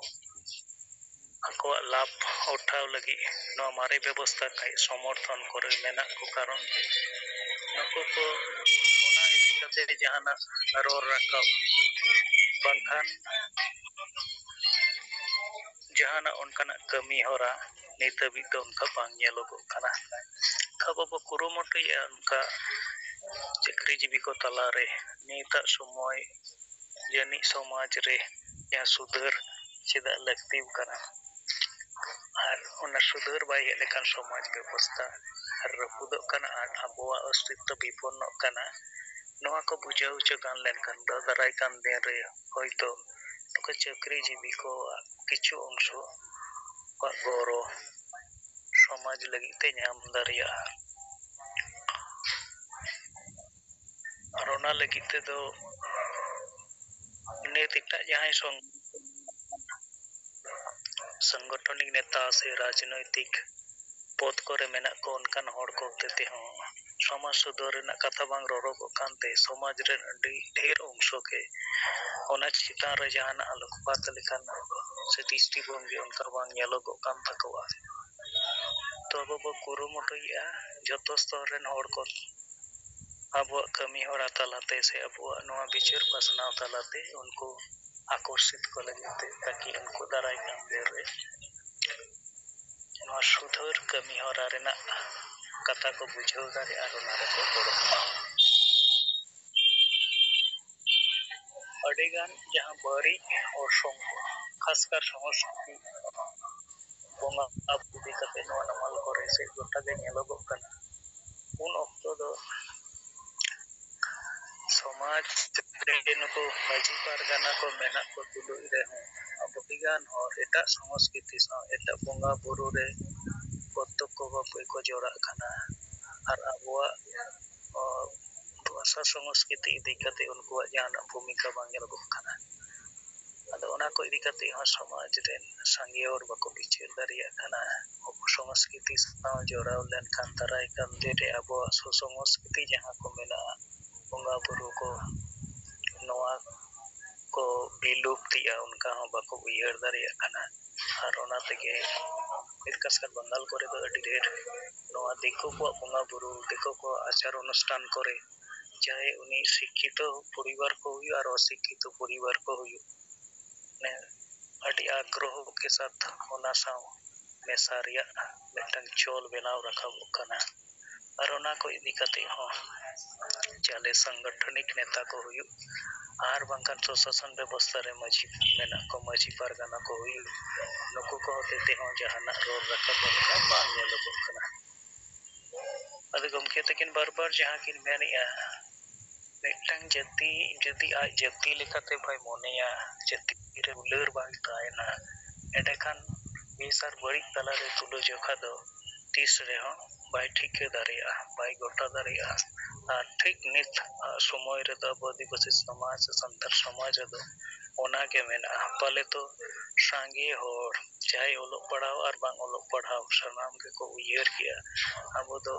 ᱟᱠᱚᱣᱟᱜ ᱞᱟᱵᱷ ᱩᱴᱷᱟᱹᱣ ᱞᱟᱹᱜᱤᱫ ᱱᱚᱣᱟ ᱢᱟᱨᱮ ᱵᱮᱵᱚᱥᱛᱷᱟ ᱠᱷᱚᱱ ᱥᱚᱢᱚᱨᱛᱷᱚᱱ ᱠᱚᱨᱮ ᱢᱮᱱᱟᱜ ᱠᱚ ᱠᱟᱨᱚᱱ ᱱᱩᱠᱩ ᱠᱚ ᱚᱱᱟ ᱤᱫᱤ ᱠᱟᱛᱮ ᱡᱟᱦᱟᱱᱟᱜ ᱨᱚᱲ ᱨᱟᱠᱟᱵ ᱵᱟᱝᱠᱷᱟᱱ ᱡᱟᱦᱟᱱᱟᱜ ᱚᱱᱠᱟᱱᱟᱜ ᱠᱟᱹᱢᱤ ᱦᱚᱨᱟ ᱱᱤᱛ ᱦᱟᱹᱵᱤᱡ ᱫᱚ ᱚᱱᱠᱟ ᱵᱟᱝ ᱧᱮᱞᱚᱜᱚᱜ ᱠᱟᱱᱟ᱾ ᱟᱵᱚ ᱵᱚ ᱠᱩᱨᱩᱢᱩᱴᱩᱭᱮᱫᱼᱟ ᱚᱱᱠᱟ ᱪᱟᱹᱠᱨᱤ ᱡᱤᱵᱤ ᱠᱚ ᱛᱟᱞᱟᱨᱮ ᱱᱤᱛᱟᱜ ᱥᱚᱢᱚᱭ ᱡᱟᱹᱱᱤᱡ ᱥᱚᱢᱟᱡᱽ ᱨᱮ ᱡᱟᱦᱟᱸ ᱥᱩᱫᱷᱟᱹᱨ ᱪᱮᱫᱟᱜ ᱞᱟᱹᱠᱛᱤ ᱠᱟᱱᱟ᱾ ᱟᱨ ᱚᱱᱟ ᱥᱩᱫᱷᱟᱹᱨ ᱵᱟᱭ ᱦᱮᱡ ᱞᱮᱠᱷᱟᱱ ᱥᱚᱢᱟᱡᱽ ᱵᱮᱵᱚᱥᱛᱷᱟ ᱨᱟᱹᱯᱩᱫᱚᱜ ᱠᱟᱱᱟ ᱟᱨ ᱟᱵᱚᱣᱟᱜ ᱚᱥᱛᱤᱛᱛᱚ ᱵᱤᱯᱚᱱᱱᱚᱜ ᱠᱟᱱᱟ᱾ ᱱᱚᱣᱟ ᱠᱚ ᱵᱩᱡᱷᱟᱹᱣ ᱦᱚᱪᱚ ᱜᱟᱱ ᱞᱮᱱᱠᱷᱟᱱ ᱫᱚ ᱫᱟᱨᱟᱭ ᱠᱟᱱ ᱫᱤᱱ ᱨᱮ ᱦᱚᱭᱛᱳ ᱱᱩᱠᱩ ᱪᱟᱹᱠᱨᱤ ᱡᱤᱵᱤ ᱠᱚᱣᱟᱜ ᱠᱤᱪᱷᱩ ᱚᱝᱥᱚ ᱠᱚᱣᱟᱜ ᱜᱚᱲᱚ ᱥᱚᱢᱟᱡᱽ ᱞᱟᱹᱜᱤᱫ ᱛᱮ ᱧᱟᱢ ᱫᱟᱲᱮᱭᱟᱜᱼᱟ᱾ ᱟᱨ ᱚᱱᱟ ᱞᱟᱹᱜᱤᱫ ᱛᱮᱫᱚ ᱱᱤᱛ ᱮᱴᱟᱜ ᱡᱟᱦᱟᱸᱭ ᱥᱚᱝ-, ᱥᱟᱝᱜᱚᱴᱷᱚᱱᱤᱠ ᱱᱮᱛᱟ ᱥᱮ ᱨᱟᱡᱽᱱᱳᱭᱛᱤᱠ ᱯᱚᱫᱽ ᱠᱚᱨᱮ ᱢᱮᱱᱟᱜ ᱠᱚ ᱚᱱᱠᱟᱱ ᱦᱚᱲ ᱠᱚ ᱦᱚᱛᱮ ᱛᱮᱦᱚᱸ ᱥᱚᱢᱟᱡᱽ ᱥᱩᱫᱷᱟᱹᱨ ᱨᱮᱱᱟᱜ ᱠᱟᱛᱷᱟ ᱵᱟᱝ ᱨᱚᱨᱚᱜᱚᱜ ᱠᱟᱱᱛᱮ ᱥᱚᱢᱟᱡᱽ ᱨᱮᱱ ᱟᱹᱰᱤ ᱰᱷᱮᱨ ᱚᱝᱥᱚ ᱜᱮ ᱚᱱᱟ ᱪᱮᱛᱟᱱ ᱨᱮ ᱡᱟᱦᱟᱱᱟᱜ ᱟᱞᱳᱠᱯᱟᱛ ᱞᱮᱠᱟᱱ ᱥᱮ ᱫᱨᱤᱥᱴᱤᱵᱷᱚᱝᱜᱤ ᱚᱱᱠᱟ ᱵᱟᱝ ᱧᱮᱞᱚᱜᱚᱜ ᱠᱟᱱ ᱛᱟᱠᱚᱣᱟ᱾ ᱛᱚ ᱟᱵᱚ ᱵᱚ ᱠᱩᱨᱩᱢᱩᱴᱩᱭᱮᱫᱼᱟ ᱡᱷᱚᱛᱚ ᱥᱛᱚᱨ ᱨᱮᱱ ᱦᱚᱲ ᱠᱚ ᱟᱵᱚᱣᱟᱜ ᱠᱟᱹᱢᱤ ᱦᱚᱨᱟ ᱛᱟᱞᱟᱛᱮ ᱥᱮ ᱟᱵᱚᱣᱟᱜ ᱱᱚᱣᱟ ᱵᱤᱪᱟᱹᱨ ᱯᱟᱥᱱᱟᱣ ᱛᱟᱞᱟᱛᱮ ᱩᱱᱠᱩ ᱟᱠᱚᱨᱥᱤᱛ ᱠᱚ ᱞᱟᱹᱜᱤᱫ ᱛᱮ, ᱛᱟᱠᱤ ᱩᱱᱠᱩ ᱫᱟᱨᱟᱭ ᱠᱟᱱ ᱫᱤᱱ ᱨᱮ ᱱᱚᱣᱟ ᱥᱩᱫᱷᱟᱹᱨ ᱠᱟᱹᱢᱤ ᱦᱚᱨᱟ ᱨᱮᱱᱟᱜ ᱠᱟᱛᱷᱟ ᱠᱚ ᱵᱩᱡᱷᱟᱹᱣ ᱫᱟᱲᱮᱭᱟᱜᱼᱟ ᱟᱨ ᱚᱱᱟ ᱨᱮᱠᱚ ᱜᱚᱲᱚ ᱮᱢᱟ᱾ ᱟᱹᱰᱤᱜᱟᱱ ᱡᱟᱦᱟᱸ ᱵᱟᱹᱲᱤᱡ ᱚᱨᱥᱚᱝ ᱠᱚ, ᱠᱷᱟᱥᱠᱟᱨ ᱥᱚᱝᱥᱠᱨᱤᱛᱤ ᱵᱚᱸᱜᱟ ᱤᱫᱤ ᱠᱟᱛᱮ ᱱᱚᱣᱟ ᱱᱟᱢᱟᱞ ᱠᱚᱨᱮ ᱥᱮ ᱜᱚᱴᱟ ᱜᱮ ᱧᱮᱞᱚᱜᱚᱜ ᱠᱟᱱᱟ᱾ ᱩᱱ ᱚᱠᱛᱚ ᱫᱚ ᱥᱚᱢ-, ᱥᱚᱢᱟᱡᱽ ᱨᱮ ᱱᱩᱠᱩ ᱢᱟᱹᱡᱷᱤ ᱯᱟᱨᱜᱟᱱᱟ ᱠᱚ ᱢᱮᱱᱟᱜ ᱠᱚ ᱛᱩᱞᱩᱡ ᱨᱮᱦᱚᱸ, ᱟᱹᱰᱤᱜᱟᱱ ᱦᱚᱲ ᱮᱴᱟᱜ ᱥᱚᱝᱥᱠᱨᱤᱛᱤ ᱥᱟᱶ ᱮᱴᱟᱜ ᱵᱚᱸᱜᱟ ᱵᱩᱨᱩ ᱨᱮ ᱯᱨᱚᱛᱛᱚᱠᱠᱷᱚ ᱵᱷᱟᱵᱽ ᱜᱮᱠᱚ ᱡᱚᱲᱟᱜ ᱠᱟᱱᱟ᱾ ᱟᱨ ᱟᱵᱚᱣᱟᱜ, ᱚ, ᱵᱷᱟᱥᱟ ᱥᱚᱝᱥᱠᱨᱤᱛᱤ ᱤᱫᱤ ᱠᱟᱛᱮ ᱩᱱᱠᱩᱣᱟᱜ ᱡᱟᱦᱟᱱᱟᱜ ᱵᱷᱩᱢᱤᱠᱟ ᱵᱟᱝ ᱧᱮᱞᱚᱜᱚᱜ ᱠᱟᱱᱟ᱾ ᱟᱫᱚ ᱚᱱᱟ ᱠᱚ ᱤᱫᱤ ᱠᱟᱛᱮ ᱦᱚᱸ ᱥᱚᱢᱟᱡᱽ ᱨᱮᱱ ᱥᱟᱸᱜᱮ ᱦᱚᱲ ᱵᱟᱠᱚ ᱵᱤᱪᱟᱹᱨ ᱫᱟᱲᱮᱭᱟᱜ ᱠᱟᱱᱟ᱾ ᱟᱵᱚ ᱥᱚᱝᱥᱠᱨᱤᱛᱤ ᱥᱟᱶ ᱡᱚᱲᱟᱣ ᱞᱮᱱᱠᱷᱟᱱ ᱫᱟᱨᱟᱭ ᱠᱟᱱ ᱫᱤᱱ ᱨᱮ ᱟᱵᱚᱣᱟᱜ ᱥᱩᱥᱚᱝᱥᱠᱨᱤᱛᱤ ᱡᱟᱦᱟᱸ ᱠᱚ ᱢᱮᱱᱟᱜᱼᱟ, ᱵᱚᱸᱜᱟ ᱵᱩᱨᱩ ᱠᱚ, ᱱᱚᱣᱟ ᱠᱚ ᱵᱤᱞᱩᱯᱛᱤᱜᱼᱟ, ᱚᱱᱠᱟ ᱦᱚᱸ ᱵᱟᱠᱚ ᱩᱭᱦᱟᱹᱨ ᱫᱟᱲᱮᱭᱟᱜ ᱠᱟᱱᱟ᱾ ᱟᱨ ᱚᱱᱟ ᱛᱮᱜᱮ ᱢᱤᱨᱠᱟᱥᱠᱟᱨ ᱵᱟᱝᱜᱟᱞ ᱠᱚᱨᱮ ᱫᱚ ᱟᱹᱰᱤ ᱰᱷᱮᱨ ᱱᱚᱣᱟ ᱫᱤᱠᱩ ᱠᱚᱣᱟᱜ ᱵᱚᱸᱜᱟ ᱵᱩᱨᱩ, ᱫᱤᱠᱩ ᱠᱚᱣᱟᱜ ᱟᱪᱟᱨ ᱚᱱᱩᱥᱴᱷᱟᱱ ᱠᱚᱨᱮ, ᱪᱟᱦᱮ ᱩᱱᱤ ᱥᱤᱠᱠᱷᱤᱛᱚ ᱯᱚᱨᱤᱵᱟᱨ ᱠᱚ ᱦᱩᱭᱩᱜ ᱟᱨ ᱚᱥᱤᱠᱠᱷᱤᱛᱚ ᱯᱚᱨᱤᱵᱟᱨ ᱠᱚ ᱦᱩᱭᱩᱜ, ᱢᱟᱱᱮ ᱟᱹᱰᱤ ᱟᱜᱽᱨᱚᱦᱚ ᱠᱮ ᱥᱟᱛ ᱚᱱᱟ ᱥᱟᱶ ᱢᱮᱥᱟ ᱨᱮᱭᱟᱜ ᱢᱤᱫᱴᱟᱝ ᱪᱚᱞ ᱵᱮᱱᱟᱣ ᱨᱟᱠᱟᱵᱚᱜ ᱠᱟᱱᱟ᱾ ᱟᱨ ᱚᱱᱟ ᱠᱚ ᱤᱫᱤ ᱠᱟᱛᱮ ᱦᱚᱸ ᱪᱟᱞᱮ ᱥᱟᱝᱜᱚᱴᱷᱚᱱᱤᱠ ᱱᱮᱛᱟ ᱠᱚ ᱦᱩᱭᱩᱜ, ᱟᱨ ᱵᱟᱝᱠᱷᱟᱱ ᱥᱚᱥᱟᱥᱚᱱ ᱵᱮᱵᱚᱥᱛᱷᱟ ᱨᱮ ᱢᱟᱹᱡᱷᱤ ᱢᱮᱱᱟᱜ ᱠᱚ, ᱢᱟᱹᱡᱷᱤ ᱯᱟᱨᱜᱟᱱᱟ ᱠᱚ ᱦᱩᱭᱩᱜ, ᱱᱩᱠᱩ ᱠᱚ ᱦᱚᱛᱮ ᱛᱮᱦᱚᱸ ᱡᱟᱦᱟᱱᱟᱜ ᱨᱚᱲ ᱨᱟᱠᱟᱵ ᱚᱱᱠᱟ ᱵᱟᱝ ᱧᱮᱞᱚᱜᱚᱜ ᱠᱟᱱᱟ᱾ ᱟᱫᱚ ᱜᱚᱢᱠᱮ ᱛᱟᱹᱠᱤᱱ ᱵᱟᱨ ᱵᱟᱨ ᱡᱟᱦᱟᱸ ᱠᱤᱱ ᱢᱮᱱᱮᱜᱼᱟ, ᱢᱤᱫᱴᱟᱝ ᱡᱟᱹᱛᱤ ᱡᱩᱫᱤ ᱟᱡ ᱡᱟᱹᱛᱤ ᱞᱮᱠᱟᱛᱮ ᱵᱟᱭ ᱢᱚᱱᱮᱭᱟ, ᱡᱟᱹᱛᱤ ᱨᱮ ᱫᱩᱞᱟᱹᱲ ᱵᱟᱝ ᱛᱟᱦᱮᱱᱟ, ᱮᱸᱰᱮᱠᱷᱟᱱ ᱵᱮᱥ ᱟᱨ ᱵᱟᱹᱲᱤᱡ ᱛᱟᱞᱟᱨᱮ ᱛᱩᱞᱟᱹᱡᱚᱠᱷᱟ ᱫᱚ ᱛᱤᱥ ᱨᱮᱦᱚᱸ ᱵᱟᱭ ᱴᱷᱤᱠᱟᱹ ᱫᱟᱲᱮᱭᱟᱜᱼᱟ, ᱵᱟᱭ ᱜᱚᱴᱟ ᱫᱟᱲᱮᱭᱟᱜᱼᱟ᱾ ᱟᱨ ᱴᱷᱤᱠ ᱱᱤᱛ ᱥᱚᱢᱚᱭ ᱨᱮᱫᱚ ᱟᱵᱚ ᱟᱹᱫᱤᱵᱟᱹᱥᱤ ᱥᱚᱢᱟᱡᱽ ᱥᱮ ᱥᱟᱱᱛᱟᱲ ᱥᱚᱢᱟᱡᱽ ᱨᱮᱫᱚ ᱚᱱᱟᱜᱮ ᱢᱮᱱᱟᱜᱼᱟ᱾ ᱯᱟᱞᱮ ᱛᱚ ᱥᱟᱸᱜᱮ ᱦᱚᱲ, ᱪᱟᱦᱮ ᱚᱞᱚᱜ ᱯᱟᱲᱦᱟᱣ ᱟᱨ ᱵᱟᱝ ᱚᱞᱚᱜ ᱯᱟᱲᱦᱟᱣ, ᱥᱟᱱᱟᱢ ᱜᱮᱠᱚ ᱩᱭᱦᱟᱹᱨ ᱠᱮᱜᱼᱟ, ᱟᱵᱚ ᱫᱚ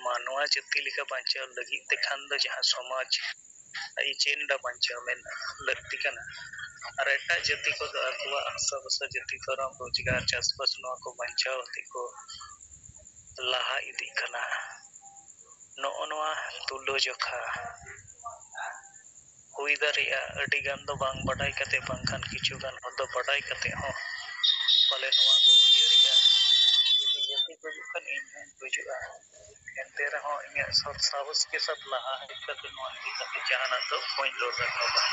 ᱢᱟᱱᱣᱟ ᱡᱟᱹᱛᱤ ᱞᱮᱠᱟ ᱵᱟᱧᱪᱟᱣ ᱞᱟᱹᱜᱤᱫ ᱛᱮᱠᱷᱟᱱ ᱫᱚ ᱡᱟᱦᱟᱸ ᱥᱚᱢᱟᱡᱽ ᱮᱡᱮᱱᱰᱟ ᱵᱟᱧᱪᱟᱣ ᱢᱮᱱ ᱞᱟᱹᱠᱛᱤ ᱠᱟᱱᱟ᱾ ᱟᱨ ᱮᱴᱟᱜ ᱡᱟᱹᱛᱤ ᱠᱚᱫᱚ ᱟᱠᱚᱣᱟᱜ ᱦᱟᱥᱟ ᱵᱷᱟᱥᱟ, ᱡᱟᱹᱛᱤ, ᱫᱷᱚᱨᱚᱢ, ᱨᱳᱡᱽᱜᱟᱨ, ᱪᱟᱥᱵᱟᱥ, ᱱᱚᱣᱟ ᱠᱚ ᱵᱟᱧᱪᱟᱣ ᱠᱟᱛᱮ ᱠᱚ ᱞᱟᱦᱟ ᱤᱫᱤᱜ ᱠᱟᱱᱟ᱾ ᱱᱚᱜᱼᱚ ᱱᱚᱣᱟ ᱛᱩᱞᱟᱹᱡᱚᱠᱷᱟ ᱦᱩᱭ ᱫᱟᱲᱮᱭᱟᱜᱼᱟ, ᱟᱹᱰᱤ ᱜᱟᱱ ᱫᱚ ᱵᱟᱝ ᱵᱟᱰᱟᱭ ᱠᱟᱛᱮ, ᱵᱟᱝᱠᱷᱟᱱ ᱠᱤᱪᱷᱩ ᱜᱟᱱ ᱦᱚᱲ ᱫᱚ ᱵᱟᱰᱟᱭ ᱠᱟᱛᱮ ᱦᱚᱸ ᱯᱟᱞᱮ ᱱᱚᱣᱟ ᱠᱚ ᱩᱭᱦᱟᱹᱨᱮᱜᱼᱟ, ᱡᱩᱫᱤ ᱡᱟᱹᱛᱤ ᱜᱩᱡᱩᱜ ᱠᱷᱟᱱ ᱤᱧ ᱦᱚᱸᱧ ᱜᱩᱡᱩᱜᱼᱟ, ᱮᱱᱛᱮ ᱨᱮᱦᱚᱸ ᱤᱧᱟᱹᱜ ᱥᱚᱛ ᱥᱟᱦᱚᱥ ᱠᱮ ᱥᱟᱛ ᱞᱟᱦᱟ ᱦᱮᱡ ᱠᱟᱛᱮ ᱱᱚᱣᱟ ᱤᱫᱤ ᱠᱟᱛᱮ ᱡᱟᱦᱟᱱᱟᱜ ᱫᱚ ᱵᱟᱹᱧ ᱨᱚᱲ ᱨᱟᱠᱟᱵᱟ᱾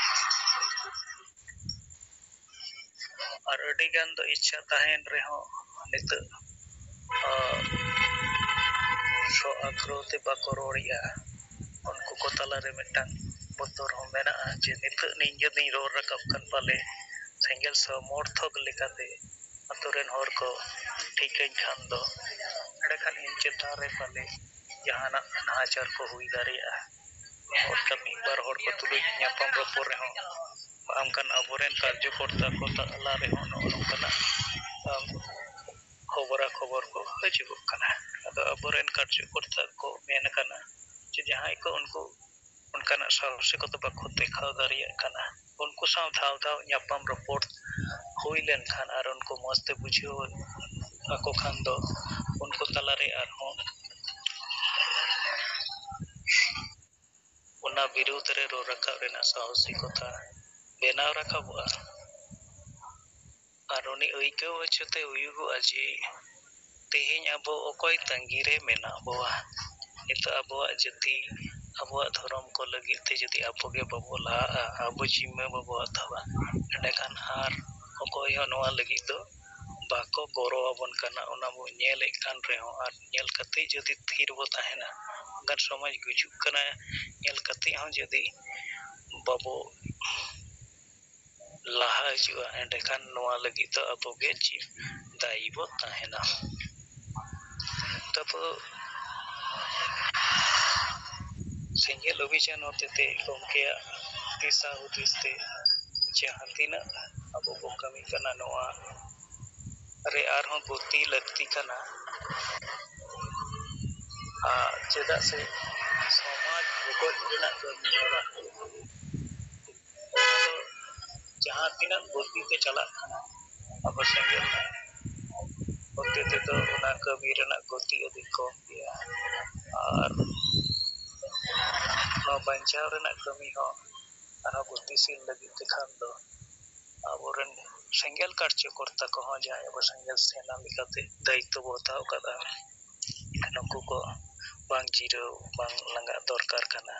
ᱟᱨ ᱟᱹᱰᱤ ᱜᱟᱱ ᱫᱚ ᱤᱪᱪᱷᱟ ᱛᱟᱦᱮᱱ ᱨᱮᱦᱚᱸ ᱱᱤᱛᱚᱜ, ᱟ, ᱥᱚ ᱟᱜᱽᱨᱚᱦᱚ ᱛᱮ ᱵᱟᱠᱚ ᱨᱚᱲᱮᱜᱼᱟ᱾ ᱩᱱᱠᱩ ᱠᱚ ᱛᱟᱞᱟᱨᱮ ᱢᱤᱫᱴᱟᱝ ᱵᱚᱛᱚᱨ ᱦᱚᱸ ᱢᱮᱱᱟᱜᱼᱟ ᱡᱮ ᱱᱤᱛᱚᱜ ᱱᱤᱧ ᱡᱩᱫᱤᱧ ᱨᱚᱲ ᱨᱟᱠᱟᱵ ᱠᱷᱟᱱ ᱯᱟᱞᱮ ᱥᱮᱸᱜᱮᱞ ᱥᱚᱢᱚᱨᱛᱷᱚᱠ ᱞᱮᱠᱟᱛᱮ ᱟᱛᱳ ᱨᱮᱱ ᱦᱚᱲ ᱠᱚ ᱴᱷᱤᱠᱟᱹᱧ ᱠᱷᱟᱱ ᱫᱚ ᱮᱸᱰᱮᱠᱷᱟᱱ ᱤᱧ ᱪᱮᱛᱟᱱ ᱨᱮ ᱯᱟᱞᱮ ᱡᱟᱦᱟᱱᱟᱜ ᱱᱟᱦᱟᱪᱟᱨ ᱠᱚ ᱦᱩᱭ ᱫᱟᱲᱮᱭᱟᱜᱼᱟ᱾ ᱚᱱᱠᱟ ᱢᱤᱫ ᱵᱟᱨ ᱦᱚᱲ ᱠᱚ ᱛᱩᱞᱩᱡ ᱧᱟᱯᱟᱢ ᱨᱚᱯᱚᱲ ᱨᱮᱦᱚᱸ ᱵᱟᱝᱠᱷᱟᱱ ᱟᱵᱚᱨᱮᱱ ᱠᱟᱨᱡᱚᱠᱚᱨᱛᱟ ᱠᱚ ᱛᱟᱞᱟ ᱨᱮᱦᱚᱸ ᱱᱚᱜᱼᱚ ᱱᱚᱝᱠᱟᱱᱟᱜ ᱟᱢ, ᱠᱷᱚᱵᱚᱨᱟ ᱠᱷᱚᱵᱚᱨ ᱠᱚ ᱦᱤᱡᱩᱜᱚᱜ ᱠᱟᱱᱟ᱾ ᱟᱫᱚ ᱟᱵᱚᱨᱮᱱ ᱠᱟᱨᱡᱚᱠᱚᱨᱛᱟ ᱠᱚ ᱢᱮᱱ ᱠᱟᱱᱟ ᱡᱮ ᱡᱟᱦᱟᱸᱭ ᱠᱚ ᱩᱱᱠᱩ ᱚᱱᱠᱟᱱᱟᱜ ᱥᱟᱦᱚᱥᱤᱠᱚᱛᱟ ᱵᱟᱠᱚ ᱫᱮᱠᱷᱟᱣ ᱫᱟᱲᱮᱭᱟᱜ ᱠᱟᱱᱟ, ᱩᱱᱠᱩ ᱥᱟᱶ ᱫᱷᱟᱣ ᱫᱷᱟᱣ ᱧᱟᱯᱟᱢ ᱨᱚᱯᱚᱲ ᱦᱩᱭ ᱞᱮᱱᱠᱷᱟᱱ ᱟᱨ ᱩᱱᱠᱩ ᱢᱚᱸᱡᱽ ᱛᱮ ᱵᱩᱡᱷᱟᱹᱣ ᱟᱠᱚ ᱠᱷᱟᱱ ᱫᱚ ᱩᱱᱠᱩ ᱛᱟᱞᱟᱨᱮ ᱟᱨᱦᱚᱸ ᱚᱱᱟ ᱵᱤᱨᱩᱫᱷ ᱨᱮ ᱨᱚᱲ ᱨᱟᱠᱟᱵ ᱨᱮᱱᱟᱜ ᱥᱟᱦᱚᱥᱤᱠᱚᱛᱟ ᱵᱮᱱᱟᱣ ᱨᱟᱠᱟᱵᱚᱜᱼᱟ᱾ ᱟᱨ ᱩᱱᱤ ᱟᱹᱭᱠᱟᱹᱣ ᱦᱚᱪᱚᱛᱮ ᱦᱩᱭᱩᱜᱚᱜᱼᱟ ᱡᱮ ᱛᱮᱦᱮᱧ ᱟᱵᱚ ᱚᱠᱚᱭ ᱛᱟᱺᱜᱤ ᱨᱮ ᱢᱮᱱᱟᱜ ᱵᱚᱣᱟ᱾ ᱱᱤᱛᱚᱜ ᱟᱵᱚᱣᱟᱜ ᱡᱟᱹᱛᱤ, ᱟᱵᱚᱣᱟᱜ ᱫᱷᱚᱨᱚᱢ ᱠᱚ ᱞᱟᱹᱜᱤᱫ ᱛᱮ ᱡᱩᱫᱤ ᱟᱵᱚ ᱜᱮ ᱵᱟᱵᱚ ᱞᱟᱦᱟᱜᱼᱟ, ᱟᱵᱚ ᱡᱤᱢᱢᱟᱹ ᱵᱟᱵᱚ ᱦᱟᱛᱟᱣᱟ, ᱮᱸᱰᱮᱠᱷᱟᱱ ᱟᱨ ᱚᱠᱚᱭ ᱦᱚᱸ ᱱᱚᱣᱟ ᱞᱟᱹᱜᱤᱫ ᱫᱚ ᱵᱟᱠᱚ ᱜᱚᱲᱚ ᱟᱵᱚᱱ ᱠᱟᱱᱟ᱾ ᱚᱱᱟ ᱵᱚ ᱧᱮᱞᱮᱫ ᱠᱟᱱ ᱨᱮᱦᱚᱸ ᱟᱨ ᱧᱮᱞ ᱠᱟᱛᱮ ᱡᱩᱫᱤ ᱛᱷᱤᱨ ᱵᱚ ᱛᱟᱦᱮᱱᱟ, ᱮᱱᱠᱷᱟᱱ ᱥᱚᱢᱟᱡᱽ ᱜᱩᱡᱩᱜ ᱠᱟᱱᱟ ᱧᱮᱞ ᱠᱟᱛᱮ ᱦᱚᱸ ᱡᱩᱫᱤ ᱵᱟᱵᱚ ᱞᱟᱦᱟ ᱦᱤᱡᱩᱜᱼᱟ, ᱮᱸᱰᱮᱠᱷᱟᱱ ᱱᱚᱣᱟ ᱞᱟᱹᱜᱤᱫ ᱫᱚ ᱟᱵᱚ ᱜᱮ ᱪᱮᱫ ᱫᱟᱭᱤ ᱵᱚ ᱛᱟᱦᱮᱱᱟ᱾ ᱛᱟᱯᱚᱨ ᱥᱮᱸᱜᱮᱞ ᱚᱵᱷᱤᱡᱟᱱ ᱦᱚᱛᱮᱛᱮ ᱜᱚᱢᱠᱮᱭᱟᱜ ᱫᱤᱥᱟ ᱦᱩᱫᱤᱥ ᱛᱮ ᱡᱟᱦᱟᱸ ᱛᱤᱱᱟᱹᱜ ᱟᱵᱚ ᱵᱚ ᱠᱟᱹᱢᱤ ᱠᱟᱱᱟ, ᱱᱚᱣᱟ ᱨᱮ ᱟᱨᱦᱚᱸ ᱜᱚᱛᱤ ᱞᱟᱹᱠᱛᱤ ᱠᱟᱱᱟ᱾ ᱟᱨ ᱪᱮᱫᱟᱜ ᱥᱮ ᱥᱚᱢᱟᱡᱽ ᱵᱚᱫᱚᱞ ᱨᱮᱱᱟᱜ ᱠᱟᱹᱢᱤ ᱦᱚᱨᱟ ᱚᱱᱟ ᱫᱚ ᱡᱟᱦᱟᱸ ᱛᱤᱱᱟᱹᱜ ᱜᱚᱛᱤ ᱛᱮ ᱪᱟᱞᱟᱜ ᱠᱟᱱᱟ, ᱟᱵᱚ ᱥᱮᱸᱜᱮᱞ ᱚᱱᱛᱮ ᱛᱮᱫᱚ ᱚᱱᱟ ᱠᱟᱹᱢᱤ ᱨᱮᱱᱟᱜ ᱜᱚᱛᱤ ᱟᱹᱰᱤ ᱠᱚᱢ ᱜᱮᱭᱟ᱾ ᱟᱨ ᱱᱚᱣᱟ ᱵᱟᱧᱪᱟᱣ ᱨᱮᱱᱟᱜ ᱠᱟᱹᱢᱤ ᱦᱚᱸ ᱟᱨᱦᱚᱸ ᱜᱚᱛᱤᱥᱤᱞ ᱞᱟᱹᱜᱤᱫ ᱛᱮᱠᱷᱟᱱ ᱫᱚ ᱟᱵᱚᱨᱮᱱ ᱥᱮᱸᱜᱮᱞ ᱠᱟᱨᱡᱚᱠᱚᱨᱛᱟ ᱠᱚᱦᱚᱸ ᱡᱟᱦᱟᱸᱭ ᱟᱵᱚ ᱥᱮᱸᱜᱮᱞ ᱥᱮᱱᱟ ᱞᱮᱠᱟᱛᱮ ᱫᱟᱭᱤᱛᱛᱚ ᱵᱚ ᱦᱟᱛᱟᱣ ᱟᱠᱟᱫᱟ, ᱱᱩᱠᱩ ᱠᱚ ᱵᱟᱝ ᱡᱤᱨᱟᱹᱣ ᱵᱟᱝ ᱞᱟᱸᱜᱟᱜ ᱫᱚᱨᱠᱟᱨ ᱠᱟᱱᱟ᱾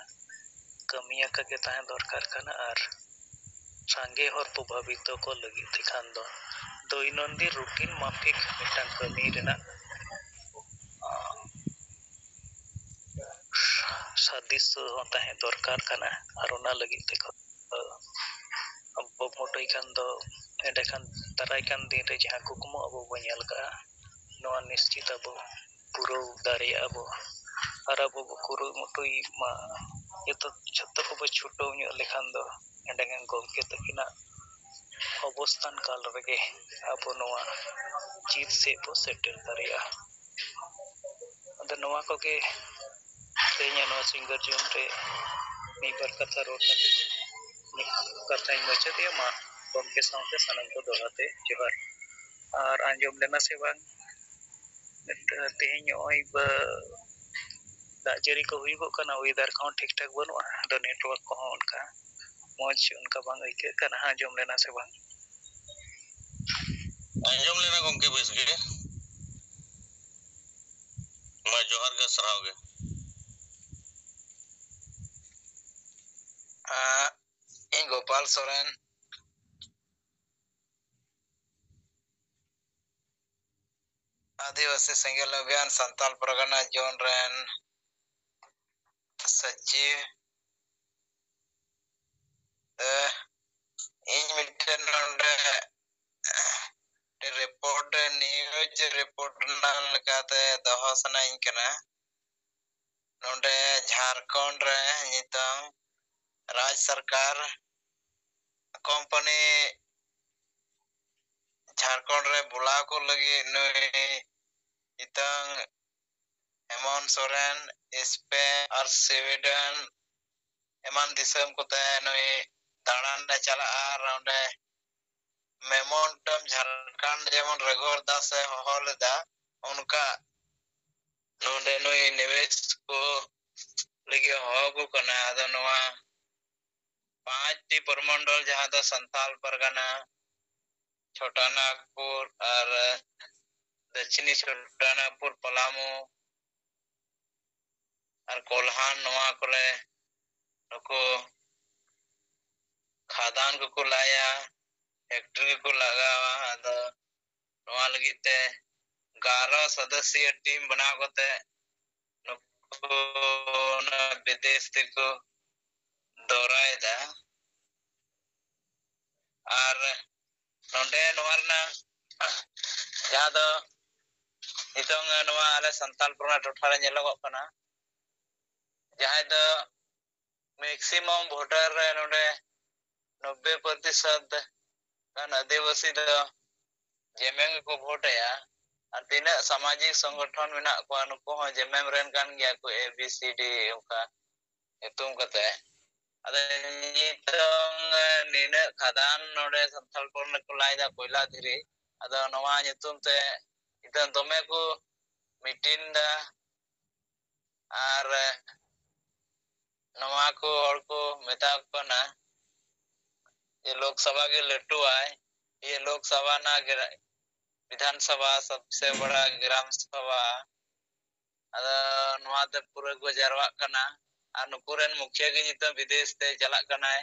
ᱠᱟᱹᱢᱤ ᱟᱠᱟ ᱜᱮ ᱛᱟᱦᱮᱸ ᱫᱚᱨᱠᱟᱨ ᱠᱟᱱᱟ ᱟᱨ ᱥᱟᱸᱜᱮ ᱦᱚᱲ ᱯᱨᱚᱵᱷᱟᱵᱤᱛᱚ ᱠᱚ ᱞᱟᱹᱜᱤᱫ ᱛᱮᱠᱷᱟᱱ ᱫᱚ ᱫᱳᱭᱱᱚᱱᱫᱤᱱ ᱨᱩᱴᱤᱱ ᱢᱟᱯᱷᱤᱠ ᱢᱤᱫᱴᱟᱝ ᱠᱟᱹᱢᱤ ᱨᱮᱱᱟᱜ, ᱟᱸ, ᱥᱟᱫᱤᱥ ᱦᱚᱸ ᱛᱟᱦᱮᱸ ᱫᱚᱨᱠᱟᱨ ᱠᱟᱱᱟ᱾ ᱟᱨ ᱚᱱᱟ ᱞᱟᱹᱜᱤᱫ ᱛᱮ ᱟᱵᱚ ᱠᱩᱨᱩᱢᱩᱴᱩᱭ ᱠᱷᱟᱱ ᱫᱚ, ᱮᱸᱰᱮᱠᱷᱟᱱ ᱫᱟᱨᱟᱭ ᱠᱟᱱ ᱫᱤᱱ ᱨᱮ ᱡᱟᱦᱟᱸ ᱠᱩᱠᱢᱩ ᱟᱵᱚ ᱵᱚᱱ ᱧᱮᱞ ᱠᱟᱜᱼᱟ, ᱱᱚᱣᱟ ᱱᱤᱥᱪᱤᱛ ᱟᱵᱚ ᱯᱩᱨᱟᱹᱣ ᱫᱟᱲᱮᱭᱟᱜᱼᱟ ᱵᱚ᱾ ᱟᱨ ᱟᱵᱚ ᱵᱚ ᱠᱩᱨᱩᱢᱩᱴᱩᱭ ᱢᱟ, ᱡᱚᱛᱚ, ᱡᱷᱚᱛᱚ ᱠᱚᱵᱚ ᱪᱷᱩᱴᱟᱹᱣ ᱧᱚᱜ ᱞᱮᱠᱷᱟᱱ ᱫᱚ, ᱮᱸᱰᱮᱠᱷᱟᱱ ᱜᱚᱢᱠᱮ ᱛᱟᱹᱠᱤᱱᱟᱜ ᱚᱵᱚᱥᱛᱷᱟᱱ ᱠᱟᱞ ᱨᱮᱜᱮ ᱟᱵᱚ ᱱᱚᱣᱟ ᱡᱤᱛ ᱥᱮᱫ ᱵᱚ ᱥᱮᱴᱮᱨ ᱫᱟᱲᱮᱭᱟᱜᱼᱟ᱾ ᱟᱫᱚ ᱱᱚᱣᱟ ᱠᱚᱜᱮ ᱛᱮᱦᱮᱧᱟᱜ ᱱᱚᱣᱟ ᱥᱤᱸᱜᱟᱹᱨ ᱡᱚᱢ ᱨᱮ ᱢᱤᱫ ᱵᱟᱨ ᱠᱟᱛᱷᱟ ᱨᱚᱲ ᱠᱟᱛᱮ ᱢᱤᱫ ᱠᱟᱛᱷᱟᱧ ᱢᱩᱪᱟᱹᱫᱮᱜᱼᱟ᱾ ᱢᱟ ᱜᱚᱢᱠᱮ ᱥᱟᱶᱛᱮ ᱥᱟᱱᱟᱢ ᱠᱚ ᱫᱚᱦᱲᱟ ᱛᱮ ᱡᱚᱦᱟᱨ᱾ ᱟᱨ ᱟᱸᱡᱚᱢ ᱞᱮᱱᱟ ᱥᱮ ᱵᱟᱝ? ᱛᱮᱦᱮᱧ ᱱᱚᱜᱼᱚᱭ ᱵᱟ-, ᱫᱟᱜ ᱡᱟᱹᱲᱤ ᱠᱚ ᱦᱩᱭᱩᱜᱚᱜ ᱠᱟᱱᱟ, ᱚᱭᱮᱫᱟᱨ ᱠᱚᱦᱚᱸ ᱴᱷᱤᱠ ᱴᱷᱟᱠ ᱵᱟᱹᱱᱩᱜᱼᱟ, ᱟᱫᱚ ᱱᱮᱴᱣᱟᱨᱠ ᱠᱚᱦᱚᱸ ᱚᱱᱠᱟ ᱢᱚᱡᱽ ᱚᱱᱠᱟ ᱵᱟᱝ ᱟᱹᱭᱠᱟᱹᱜ ᱠᱟᱱᱟ᱾ ᱟᱸᱡᱚᱢ ᱞᱮᱱᱟ ᱥᱮ ᱵᱟᱝ? ᱟᱸᱡᱚᱢ ᱞᱮᱱᱟ ᱜᱚᱢᱠᱮ, ᱵᱮᱥ ᱜᱮ᱾ ᱢᱟ ᱡᱚᱦᱟᱨ ᱜᱮ, ᱥᱟᱨᱦᱟᱣ ᱜᱮ᱾ ᱟᱸ, ᱤᱧ ᱜᱳᱯᱟᱞ ᱥᱚᱨᱮᱱ, ᱟᱹᱫᱤᱵᱟᱹᱥᱤ ᱥᱮᱸᱜᱮᱞ ᱚᱵᱷᱤᱭᱟᱱ ᱥᱟᱱᱛᱟᱞ ᱯᱟᱨᱜᱟᱱᱟ ᱡᱳᱱ ᱨᱮᱱ ᱥᱚᱪᱤᱵᱽ᱾ ᱮ, ᱤᱧ ᱢᱤᱫᱴᱮᱱ ᱱᱚᱰᱮ ᱨᱤᱯᱳᱨᱴ, ᱱᱤᱭᱩᱡᱽ ᱨᱤᱯᱳᱨᱴ ᱨᱮᱱᱟᱜ ᱞᱮᱠᱟᱛᱮ ᱫᱚᱦᱚ ᱥᱟᱱᱟᱧ ᱠᱟᱱᱟ᱾ ᱱᱚᱰᱮ ᱡᱷᱟᱲᱠᱷᱚᱸᱰ ᱨᱮ ᱱᱤᱛᱚᱝ ᱨᱟᱡᱽ ᱥᱚᱨᱠᱟᱨ ᱠᱳᱢᱯᱟᱱᱤ ᱡᱷᱟᱲᱠᱷᱚᱸᱰ ᱨᱮ ᱵᱚᱞᱟᱣ ᱠᱚ ᱞᱟᱹᱜᱤᱫ ᱱᱩᱭ ᱱᱤᱛᱚᱝ ᱦᱮᱢᱚᱱᱛ ᱥᱚᱨᱮᱱ, ᱥᱯᱮᱱ ᱟᱨ ᱥᱩᱭᱰᱮᱱ ᱮᱢᱟᱱ ᱫᱤᱥᱚᱢ ᱠᱚᱛᱮ ᱱᱩᱭ ᱫᱟᱬᱟᱱ ᱮ ᱪᱟᱞᱟᱜᱼᱟ᱾ ᱟᱨ ᱚᱸᱰᱮ ᱢᱮᱢᱳᱨᱮᱱᱰᱟᱢ ᱡᱷᱟᱲᱠᱷᱚᱸᱰ ᱡᱮᱢᱚᱱ ᱨᱚᱜᱷᱩᱵᱚᱨ ᱫᱟᱥ ᱮ ᱦᱚᱦᱚ ᱞᱮᱫᱟ, ᱚᱱᱠᱟ ᱱᱚᱰᱮ ᱱᱩᱭ ᱱᱤᱵᱮᱥ ᱠᱚ ᱞᱟᱹᱜᱤᱫ ᱦᱚᱦᱚ ᱟᱠᱚ ᱠᱟᱱᱟ᱾ ᱟᱫᱚ ᱱᱚᱣᱟ ᱯᱟᱸᱪᱴᱤ ᱯᱨᱚᱢᱚᱱᱰᱚᱞ, ᱡᱟᱦᱟᱸ ᱫᱚ ᱥᱟᱱᱛᱟᱞ ᱯᱟᱨᱜᱟᱱᱟ, ᱪᱷᱳᱴᱟ ᱱᱟᱜᱽᱯᱩᱨ ᱟᱨ ᱫᱚᱠᱷᱤᱱᱤ ᱪᱷᱳᱴᱟ ᱱᱟᱜᱽᱯᱩᱨ, ᱯᱟᱞᱟᱢᱩ ᱟᱨ ᱠᱳᱞᱦᱟᱱ, ᱱᱚᱣᱟ ᱠᱚᱨᱮ ᱱᱩᱠᱩ ᱠᱷᱟᱫᱟᱱ ᱠᱚᱠᱚ ᱞᱟᱭᱟ, ᱯᱷᱮᱠᱴᱨᱤ ᱠᱚᱠᱚ ᱞᱟᱜᱟᱣᱟ᱾ ᱟᱫᱚ ᱱᱚᱣᱟ ᱞᱟᱹᱜᱤᱫ ᱛᱮ ᱜᱟᱨᱚ ᱥᱚᱫᱚᱥᱤᱭᱟᱹ ᱴᱤᱢ ᱵᱮᱱᱟᱣ ᱠᱟᱛᱮ ᱱᱩᱠᱩ ᱚᱱᱟ ᱵᱤᱫᱮᱥ ᱛᱮᱠᱚ ᱫᱚᱨᱟᱭᱮᱫᱟ᱾ ᱟᱨ ᱱᱚᱰᱮ ᱱᱚᱣᱟ ᱨᱮᱱᱟᱜ ᱡᱟᱦᱟᱸ ᱫᱚ ᱱᱤᱛᱚᱝ ᱱᱚᱣᱟ ᱟᱞᱮ ᱥᱟᱱᱛᱟᱞ ᱯᱟᱨᱜᱟᱱᱟ ᱴᱚᱴᱷᱟ ᱨᱮ ᱧᱮᱞᱚᱜᱚᱜ ᱠᱟᱱᱟ, ᱡᱟᱦᱟᱸᱭ ᱫᱚ maximum voter ᱨᱮ ᱱᱚᱰᱮ ᱱᱚᱵᱵᱳᱭ ᱯᱨᱚᱛᱤᱥᱚᱛ ᱜᱟᱱ ᱟᱹᱫᱤᱵᱟᱹᱥᱤ ᱫᱚ ᱡᱮᱢᱮᱢ ᱜᱮᱠᱚ ᱵᱷᱳᱴ ᱮᱜᱼᱟ᱾ ᱟᱨ ᱛᱤᱱᱟᱹᱜ ᱥᱟᱢᱟᱡᱤᱠ ᱥᱚᱝᱜᱚᱴᱷᱚᱱ ᱢᱮᱱᱟᱜ ᱠᱚᱣᱟ, ᱱᱩᱠᱩ ᱦᱚᱸ ᱡᱮᱢᱮᱢ ᱨᱮᱱ ᱠᱟᱱ ᱜᱮᱭᱟ ᱠᱚ, A B C D ᱚᱱᱠᱟ ᱧᱩᱛᱩᱢ ᱠᱟᱛᱮ᱾ ᱟᱫᱚ ᱱᱤᱛᱚᱝ ᱱᱤᱱᱟᱹᱜ ᱠᱷᱟᱫᱟᱱ ᱱᱚᱰᱮ ᱥᱟᱱᱛᱟᱲ ᱠᱚ ᱨᱮᱱ ᱠᱚ ᱞᱟᱭ ᱫᱟ, ᱠᱚᱭᱞᱟ ᱫᱷᱤᱨᱤ᱾ ᱟᱫᱚ ᱱᱚᱣᱟ ᱧᱩᱛᱩᱢ ᱛᱮ ᱱᱤᱛᱚᱝ ᱫᱚᱢᱮ ᱠᱚ ᱢᱤᱴᱤᱝ ᱫᱟ᱾ ᱟᱨ ᱱᱚᱣᱟ ᱠᱚ ᱦᱚᱲ ᱠᱚ ᱢᱮᱛᱟ ᱠᱚ ᱠᱟᱱᱟ ᱡᱮ ᱞᱳᱠᱥᱚᱵᱷᱟ ᱜᱮ ᱞᱟᱹᱴᱩᱣᱟᱭ, ᱤᱭᱟᱹ ᱞᱳᱠᱥᱚᱵᱷᱟ ᱨᱮᱱᱟᱜ ᱜᱮ ᱵᱤᱫᱷᱟᱱ ᱥᱚᱵᱷᱟ ᱥᱚᱵᱥᱮ ᱵᱚᱲᱟ ᱜᱨᱟᱢ ᱥᱚᱵᱷᱟ᱾ ᱟᱫᱚ ᱱᱚᱣᱟ ᱛᱮ ᱯᱩᱨᱟᱹ ᱠᱚ ᱡᱟᱨᱣᱟᱜ ᱠᱟᱱᱟ᱾ ᱟᱨ ᱱᱩᱠᱩ ᱨᱮᱱ ᱢᱩᱠᱷᱤᱭᱟᱹ ᱜᱮ ᱱᱤᱛᱚᱜ ᱵᱤᱫᱮᱥ ᱛᱮ ᱪᱟᱞᱟᱜ ᱠᱟᱱᱟᱭ᱾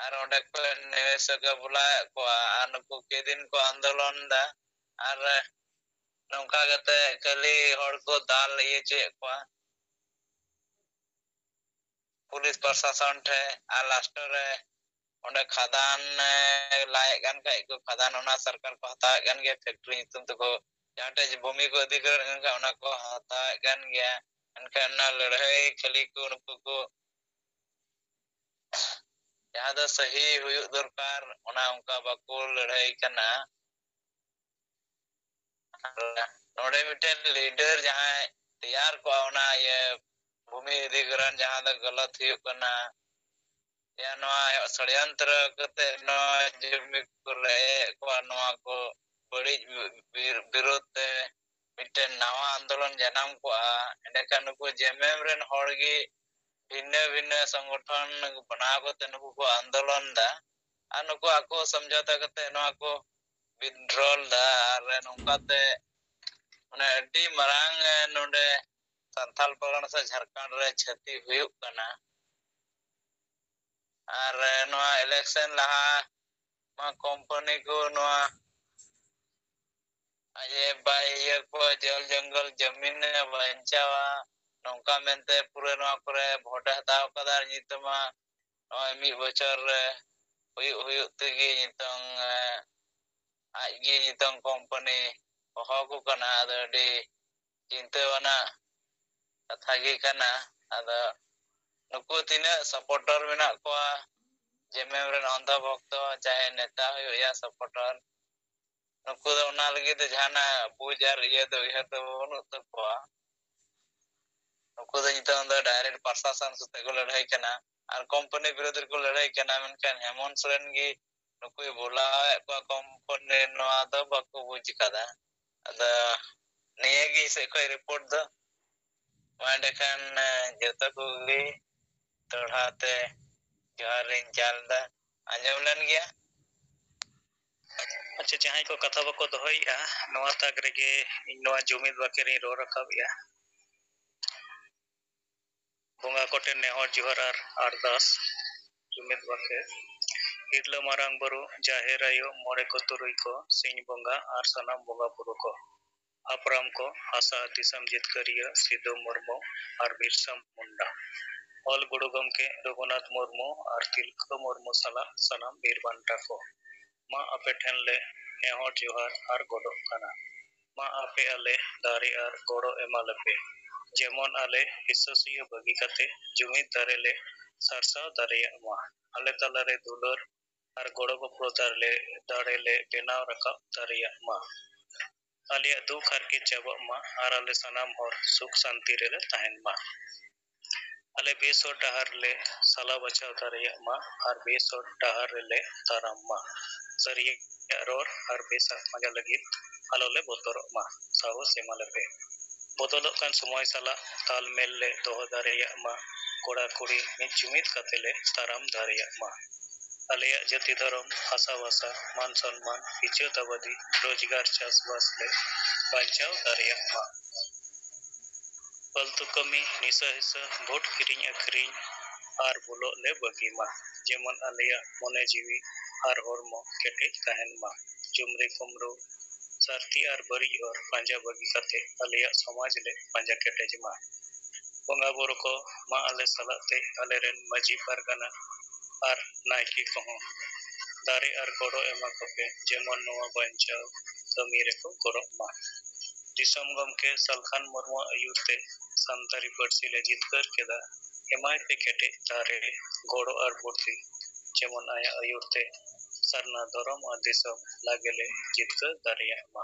ᱟᱨ ᱚᱸᱰᱮ ᱠᱷᱚᱱ ᱱᱤᱣᱮᱥᱚᱠ ᱮ ᱵᱩᱞᱟᱣᱮᱫ ᱠᱚᱣᱟ᱾ ᱟᱨ ᱱᱩᱠᱩ ᱠᱮᱫᱤᱱ ᱠᱚ ᱟᱱᱫᱳᱞᱚᱱ ᱫᱟ᱾ ᱟᱨ ᱱᱚᱝᱠᱟ ᱠᱟᱛᱮ ᱠᱷᱟᱹᱞᱤ ᱦᱚᱲ ᱠᱚ ᱫᱟᱞ ᱤᱭᱟᱹ ᱦᱚᱪᱚᱭᱮᱫ ᱠᱚᱣᱟ ᱯᱩᱞᱤᱥ ᱯᱨᱚᱥᱟᱥᱚᱱ ᱴᱷᱮᱱ᱾ ᱟᱨ ᱞᱟᱥᱴ ᱨᱮ ᱚᱸᱰᱮ ᱠᱷᱟᱫᱟᱱ, ᱮ, ᱞᱟᱭᱮᱫ ᱠᱟᱱ ᱠᱷᱟᱡ ᱠᱚ, ᱠᱷᱟᱫᱟᱱ ᱚᱱᱟ ᱥᱚᱨᱠᱟᱨ ᱠᱚ ᱦᱟᱛᱟᱣᱮᱫ ᱠᱟᱱ ᱜᱮᱭᱟ, ᱯᱷᱮᱠᱴᱨᱤ ᱧᱩᱛᱩᱢ ᱛᱮᱠᱚ, ᱡᱟᱦᱟᱸ ᱴᱷᱮᱡ ᱵᱷᱩᱢᱤ ᱠᱚ ᱚᱫᱷᱤᱜᱨᱚᱦᱚᱱ ᱠᱟᱱ ᱠᱷᱟᱡ ᱚᱱᱟ ᱠᱚ ᱦᱟᱛᱟᱣᱮᱫ ᱠᱟᱱ ᱜᱮᱭᱟ᱾ ᱮᱱᱠᱷᱟᱱ ᱚᱱᱟ ᱞᱟᱹᱲᱦᱟᱹᱭ ᱠᱷᱟᱹᱞᱤ ᱠᱚ ᱱᱩᱠᱩ ᱠᱚ, ᱡᱟᱦᱟᱸ ᱫᱚ ᱥᱟᱹᱦᱤ ᱦᱩᱭᱩᱜ ᱫᱚᱨᱠᱟᱨ, ᱚᱱᱟ ᱚᱱᱠᱟ ᱵᱟᱠᱚ ᱞᱟᱹᱲᱦᱟᱹᱭ ᱠᱟᱱᱟ᱾ ᱟᱨ ᱱᱚᱰᱮ ᱢᱤᱫᱴᱮᱱ ᱞᱤᱰᱟᱨ ᱡᱟᱦᱟᱸᱭ ᱛᱮᱭᱟᱨ ᱠᱚᱜᱼᱟ, ᱚᱱᱟ ᱤᱭᱟᱹ ᱵᱷᱩᱢᱤ ᱚᱫᱷᱤᱜᱨᱚᱦᱚᱱ ᱡᱟᱦᱟᱸ ᱫᱚ ᱜᱟᱞᱟᱛ ᱦᱩᱭᱩᱜ ᱠᱟᱱᱟ, ᱭᱟ ᱱᱚᱣᱟ ᱥᱚᱲᱭᱚᱱᱛᱨᱚ ᱠᱟᱛᱮ ᱱᱚᱣᱟ ᱡᱚᱢᱤ ᱠᱚ ᱨᱮᱡ ᱠᱚᱣᱟ, ᱱᱚᱣᱟ ᱠᱚ ᱵᱟᱹᱲᱤᱡ ᱵᱤᱨ-, ᱵᱤᱨᱳᱫᱷ ᱛᱮ ᱢᱤᱫᱴᱮᱱ ᱱᱟᱣᱟ ᱟᱱᱫᱳᱞᱚᱱ ᱡᱟᱱᱟᱢ ᱠᱚᱜᱼᱟ, ᱮᱸᱰᱮᱠᱷᱟᱱ ᱱᱩᱠᱩ ᱡᱮᱢᱮᱢ ᱨᱮᱱ ᱦᱚᱲ ᱜᱮ ᱵᱷᱤᱱᱟᱹ ᱵᱷᱤᱱᱟᱹ ᱥᱚᱝᱜᱚᱴᱷᱚᱱ ᱵᱮᱱᱟᱣ ᱠᱟᱛᱮ ᱱᱩᱠᱩ ᱠᱚ ᱟᱱᱫᱳᱞᱚᱱ ᱫᱟ᱾ ᱟᱨ ᱱᱩᱠᱩ ᱟᱠᱚ ᱥᱚᱢᱡᱷᱚᱛᱟ ᱠᱟᱛᱮ ᱱᱚᱣᱟ ᱠᱚ withdrawal ᱫᱟ᱾ ᱟᱨ ᱱᱚᱝᱠᱟᱛᱮ ᱢᱟᱱᱮ ᱟᱹᱰᱤ ᱢᱟᱨᱟᱝ, ᱮ, ᱱᱚᱰᱮ ᱥᱟᱱᱛᱟᱞ ᱯᱟᱨᱜᱟᱱᱟ ᱥᱮ ᱡᱷᱟᱲᱠᱷᱚᱸᱰ ᱨᱮ ᱠᱷᱚᱛᱤ ᱦᱩᱭᱩᱜ ᱠᱟᱱᱟ᱾ ᱟᱨ, ᱮ, ᱱᱚᱣᱟ election ᱞᱟᱦᱟ ᱱᱚᱣᱟ ᱠᱳᱢᱯᱟᱱᱤ ᱠᱚ ᱱᱚᱣᱟ ᱟᱡ ᱮ ᱵᱟᱭ ᱤᱭᱟᱹ ᱠᱚᱣᱟ, ᱡᱚᱞ ᱡᱚᱝᱜᱚᱞ ᱡᱚᱢᱤᱱ ᱮ ᱵᱟᱧᱪᱟᱣᱟ, ᱱᱚᱝᱠᱟ ᱢᱮᱱᱛᱮ ᱯᱩᱨᱟᱹ ᱱᱚᱣᱟ ᱠᱚᱨᱮ ᱵᱷᱳᱴ ᱮ ᱦᱟᱛᱟᱣ ᱠᱟᱫᱟ᱾ ᱟᱨ ᱱᱤᱛᱚᱜ ᱢᱟ ᱱᱚᱜᱼᱚᱭ ᱢᱤᱫ ᱵᱚᱪᱷᱚᱨ ᱨᱮ ᱦᱩᱭᱩᱜ ᱦᱩᱭᱩᱜ ᱛᱮᱜᱮ ᱱᱤᱛᱚᱝ, ᱮ, ᱟᱡ ᱜᱮ ᱱᱤᱛᱚᱝ ᱠᱳᱢᱯᱟᱱᱤ ᱦᱚᱦᱚ ᱟᱠᱚ ᱠᱟᱱᱟ᱾ ᱟᱫᱚ ᱟᱹᱰᱤ ᱪᱤᱱᱛᱟᱹ ᱟᱱᱟᱜ ᱠᱟᱛᱷᱟ ᱜᱮ ᱠᱟᱱᱟ᱾ ᱟᱫᱚ ᱱᱩᱠᱩ ᱛᱤᱱᱟᱹᱜ supporter ᱢᱮᱱᱟᱜ ᱠᱚᱣᱟ, ᱡᱮᱢᱮᱢ ᱨᱮᱱ ᱚᱱᱫᱷᱚ ᱵᱷᱚᱠᱛᱚ, ᱪᱟᱦᱮ ᱱᱮᱛᱟ ᱦᱩᱭᱩᱜ ᱭᱟ supporter, ᱱᱩᱠᱩ ᱫᱚ ᱚᱱᱟ ᱞᱟᱹᱜᱤᱫ ᱫᱚ ᱡᱟᱦᱟᱱᱟᱜ ᱵᱩᱡᱽ ᱟᱨ ᱤᱭᱟᱹ ᱫᱚ, ᱩᱭᱦᱟᱹᱨ ᱫᱚ ᱵᱟᱹᱱᱩᱜ ᱛᱟᱠᱚᱣᱟ᱾ ᱱᱩᱠᱩ ᱫᱚ ᱱᱤᱛᱚᱝ ᱫᱚ direct ᱯᱨᱚᱥᱟᱥᱚᱱ ᱥᱟᱛᱮ ᱠᱚ ᱞᱟᱹᱲᱦᱟᱹᱭ ᱠᱟᱱᱟ ᱟᱨ ᱠᱳᱢᱯᱟᱱᱤ ᱵᱤᱨᱩᱫᱷ ᱨᱮᱠᱚ ᱞᱟᱹᱲᱦᱟᱹᱭ ᱠᱟᱱᱟ᱾ ᱢᱮᱱᱠᱷᱟᱱ ᱦᱮᱢᱚᱱᱛ ᱥᱚᱨᱮᱱ ᱜᱮ ᱱᱩᱠᱩᱭ ᱵᱷᱩᱞᱟᱣᱮᱫ ᱠᱚᱣᱟ ᱠᱳᱢᱯᱟᱱᱤ, ᱱᱚᱣᱟ ᱫᱚ ᱵᱟᱠᱚ ᱵᱩᱡᱽ ᱠᱟᱫᱟ᱾ ᱟᱫᱚ ᱱᱤᱭᱟᱹ ᱜᱮ ᱤᱧ ᱥᱮᱫ ᱠᱷᱚᱱ report ᱫᱚ᱾ ᱢᱟ ᱮᱸᱰᱮᱠᱷᱟᱱ, ᱮ, ᱡᱚᱛᱚ ᱠᱚᱜᱮ ᱫᱚᱦᱲᱟ ᱛᱮ ᱡᱚᱦᱟᱨ ᱤᱧ ᱪᱟᱞ ᱮᱫᱟ᱾ ᱟᱸᱡᱚᱢ ᱞᱮᱱ ᱜᱮᱭᱟ? ᱟᱪᱪᱷᱟ, ᱡᱟᱦᱟᱸᱭ ᱠᱚ ᱠᱟᱛᱷᱟ ᱵᱟᱠᱚ ᱫᱚᱦᱚᱭᱮᱫᱼᱟ, ᱱᱚᱣᱟ ᱛᱟᱠ ᱨᱮᱜᱮ ᱤᱧ ᱱᱚᱣᱟ ᱡᱩᱢᱤᱫ ᱵᱟᱠᱷᱮᱲ ᱤᱧ ᱨᱚᱲ ᱨᱟᱠᱟᱵᱮᱜᱼᱟ᱾ ᱵᱚᱸᱜᱟ ᱠᱚᱴᱷᱮᱱ ᱱᱮᱦᱚᱨ ᱡᱚᱦᱟᱨ ᱟᱨ ᱟᱨᱫᱟᱥ᱾ ᱡᱩᱢᱤᱫ ᱵᱟᱠᱷᱮᱲ᱾ ᱛᱤᱨᱞᱟᱹ ᱢᱟᱨᱟᱝ ᱵᱩᱨᱩ, ᱡᱟᱦᱮᱨ ᱟᱭᱳ, ᱢᱚᱬᱮ ᱠᱚ ᱛᱩᱨᱩᱭ ᱠᱚ, ᱥᱤᱧ ᱵᱚᱸᱜᱟ ᱟᱨ ᱥᱟᱱᱟᱢ ᱵᱚᱸᱜᱟ ᱵᱩᱨᱩ ᱠᱚ᱾ ᱦᱟᱯᱲᱟᱢ ᱠᱚ, ᱦᱟᱥᱟ ᱫᱤᱥᱚᱢ ᱡᱤᱛᱠᱟᱹᱨᱤᱭᱟᱹ ᱥᱤᱫᱩ ᱢᱩᱨᱢᱩ ᱟᱨ ᱵᱤᱨᱥᱟ ᱢᱩᱱᱰᱟ᱾ ᱚᱞ ᱜᱩᱨᱩ ᱜᱚᱢᱠᱮ ᱨᱚᱜᱷᱩᱱᱟᱛᱷ ᱢᱩᱨᱢᱩ ᱟᱨ ᱛᱤᱞᱠᱟᱹ ᱢᱩᱨᱢᱩ ᱥᱟᱞᱟᱜ ᱥᱟᱱᱟᱢ ᱵᱤᱨ ᱵᱟᱱᱴᱟ ᱠᱚ᱾ ᱢᱟ ᱟᱯᱮ ᱴᱷᱮᱱ ᱞᱮ ᱱᱮᱦᱚᱨ ᱡᱚᱦᱟᱨ ᱟᱨ ᱜᱚᱰᱚᱜ ᱠᱟᱱᱟ᱾ ᱢᱟ ᱟᱯᱮ ᱟᱞᱮ ᱫᱟᱨᱮ ᱟᱨ ᱜᱚᱲᱚ ᱮᱢᱟ ᱞᱮᱯᱮ, ᱡᱮᱢᱚᱱ ᱟᱞᱮ ᱦᱤᱥᱟᱹᱥᱩᱭᱟᱹ ᱵᱟᱹᱜᱤ ᱠᱟᱛᱮ ᱡᱩᱢᱤᱫ ᱫᱟᱨᱮ ᱞᱮ ᱥᱟᱨᱥᱟᱣ ᱫᱟᱲᱮᱭᱟᱜ ᱢᱟ᱾ ᱟᱞᱮ ᱛᱟᱞᱟᱨᱮ ᱫᱩᱞᱟᱹᱲ ᱟᱨ ᱜᱚᱲᱚ ᱜᱚᱯᱚᱲᱚ ᱫᱟᱨᱮ ᱞᱮ, ᱫᱟᱲᱮ ᱞᱮ ᱵᱮᱱᱟᱣ ᱨᱟᱠᱟᱵ ᱫᱟᱲᱮᱭᱟᱜ ᱢᱟ᱾ ᱟᱞᱮᱭᱟᱜ ᱫᱩᱠ ᱦᱟᱨᱠᱮᱛ ᱪᱟᱵᱟᱜ ᱢᱟ ᱟᱨ ᱟᱞᱮ ᱥᱟᱱᱟᱢ ᱦᱚᱲ ᱥᱩᱠ ᱥᱟᱱᱛᱤ ᱨᱮᱞᱮ ᱛᱟᱦᱮᱱ ᱢᱟ᱾ ᱟᱞᱮ ᱵᱮᱥ ᱦᱚᱨ ᱰᱟᱦᱟᱨ ᱞᱮ ᱥᱟᱞᱟ ᱵᱟᱪᱷᱟᱣ ᱫᱟᱲᱮᱭᱟᱜ ᱢᱟ ᱟᱨ ᱵᱮᱥ ᱦᱚᱨ ᱰᱟᱦᱟᱨ ᱨᱮᱞᱮ ᱛᱟᱲᱟᱢ ᱢᱟ᱾ ᱥᱟᱹᱨᱤᱭᱟᱜ ᱨᱚᱲ ᱟᱨ ᱵᱮᱥᱟᱜ ᱯᱟᱸᱡᱟ ᱞᱟᱹᱜᱤᱫ ᱟᱞᱚ ᱞᱮ ᱵᱚᱛᱚᱨᱚᱜ ᱢᱟ᱾ ᱥᱟᱦᱚᱥ ᱮᱢᱟ ᱞᱮᱯᱮ᱾ ᱵᱚᱫᱚᱞᱚᱜ ᱠᱟᱱ ᱥᱚᱢᱚᱭ ᱥᱟᱞᱟᱜ ᱛᱟᱞ ᱢᱮᱞ ᱞᱮ ᱫᱚᱦᱚ ᱫᱟᱲᱮᱭᱟᱜ ᱢᱟ᱾ ᱠᱚᱲᱟ ᱠᱩᱲᱤ ᱢᱤᱫ ᱡᱩᱢᱤᱫ ᱠᱟᱛᱮ ᱞᱮ ᱛᱟᱲᱟᱢ ᱫᱟᱲᱮᱭᱟᱜ ᱢᱟ᱾ ᱟᱞᱮᱭᱟᱜ ᱡᱟᱹᱛᱤ ᱫᱷᱚᱨᱚᱢ, ᱦᱟᱥᱟ ᱵᱷᱟᱥᱟ, ᱢᱟᱱ ᱥᱚᱱᱢᱟᱱ, ᱤᱡᱽᱡᱚᱛ ᱟᱵᱟᱫᱤ, ᱨᱳᱡᱽᱜᱟᱨ ᱪᱟᱥᱵᱟᱥ ᱞᱮ ᱵᱟᱧᱪᱟᱣ ᱫᱟᱲᱮᱭᱟᱜ ᱢᱟ᱾ ᱯᱷᱟᱞᱛᱩ ᱠᱟᱹᱢᱤ, ᱱᱤᱥᱟᱹ ᱦᱤᱥᱟᱹ, ᱵᱷᱳᱴ ᱠᱤᱨᱤᱧ ᱟᱹᱠᱷᱨᱤᱧ ᱟᱨ ᱵᱚᱞᱚᱜ ᱞᱮ ᱵᱟᱹᱜᱤ ᱢᱟ᱾ ᱡᱮᱢᱚᱱ ᱟᱞᱮᱭᱟᱜ ᱢᱚᱱᱮ ᱡᱤᱣᱤ ᱟᱨ ᱦᱚᱲᱢᱚ ᱠᱮᱴᱮᱡ ᱛᱟᱦᱮᱱ ᱢᱟ᱾ ᱡᱩᱢᱨᱤ ᱠᱩᱢᱨᱩ ᱥᱟᱹᱨᱛᱷᱤ ᱟᱨ ᱵᱟᱹᱲᱤᱡ ᱦᱚᱨ ᱯᱟᱸᱡᱟ ᱵᱟᱹᱜᱤ ᱠᱟᱛᱮ ᱟᱞᱮᱭᱟᱜ ᱥᱚᱢᱟᱡᱽ ᱞᱮ ᱯᱟᱸᱡᱟ ᱠᱮᱴᱮᱡ ᱢᱟ᱾ ᱵᱚᱸᱜᱟ ᱵᱩᱨᱩ ᱠᱚ, ᱢᱟ ᱟᱞᱮ ᱥᱟᱞᱟᱜ ᱛᱮ ᱟᱞᱮᱨᱮᱱ ᱢᱟᱹᱡᱷᱤ ᱯᱟᱨᱜᱟᱱᱟ ᱟᱨ ᱱᱟᱭᱠᱮ ᱠᱚᱦᱚᱸ ᱫᱟᱨᱮ ᱟᱨ ᱜᱚᱲᱚ ᱮᱢᱟ ᱠᱚᱯᱮ, ᱡᱮᱢᱚᱱ ᱱᱚᱣᱟ ᱵᱟᱧᱪᱟᱣ ᱠᱟᱹᱢᱤ ᱨᱮᱠᱚ ᱜᱚᱲᱚᱜ ᱢᱟ᱾ ᱫᱤᱥᱚᱢ ᱜᱚᱢᱠᱮ ᱥᱟᱞᱠᱷᱟᱱ ᱢᱩᱨᱢᱩᱣᱟᱜ ᱟᱹᱭᱩᱨ ᱛᱮ ᱥᱟᱱᱛᱟᱲᱤ ᱯᱟᱹᱨᱥᱤ ᱞᱮ ᱡᱤᱛᱠᱟᱹᱨ ᱠᱮᱫᱟ᱾ ᱮᱢᱟᱭ ᱯᱮ ᱠᱮᱴᱮᱡ ᱫᱟᱨᱮ, ᱜᱚᱲᱚ ᱟᱨ ᱵᱩᱫᱷᱤ, ᱡᱮᱢᱚᱱ ᱟᱭᱟᱜ ᱟᱹᱭᱩᱨ ᱛᱮ ᱥᱟᱨᱱᱟ ᱫᱷᱚᱨᱚᱢ ᱟᱨ ᱫᱤᱥᱚᱢ ᱞᱟᱜᱮ ᱞᱮ ᱡᱤᱛᱠᱟᱹᱨ ᱫᱟᱲᱮᱭᱟᱜ ᱢᱟ᱾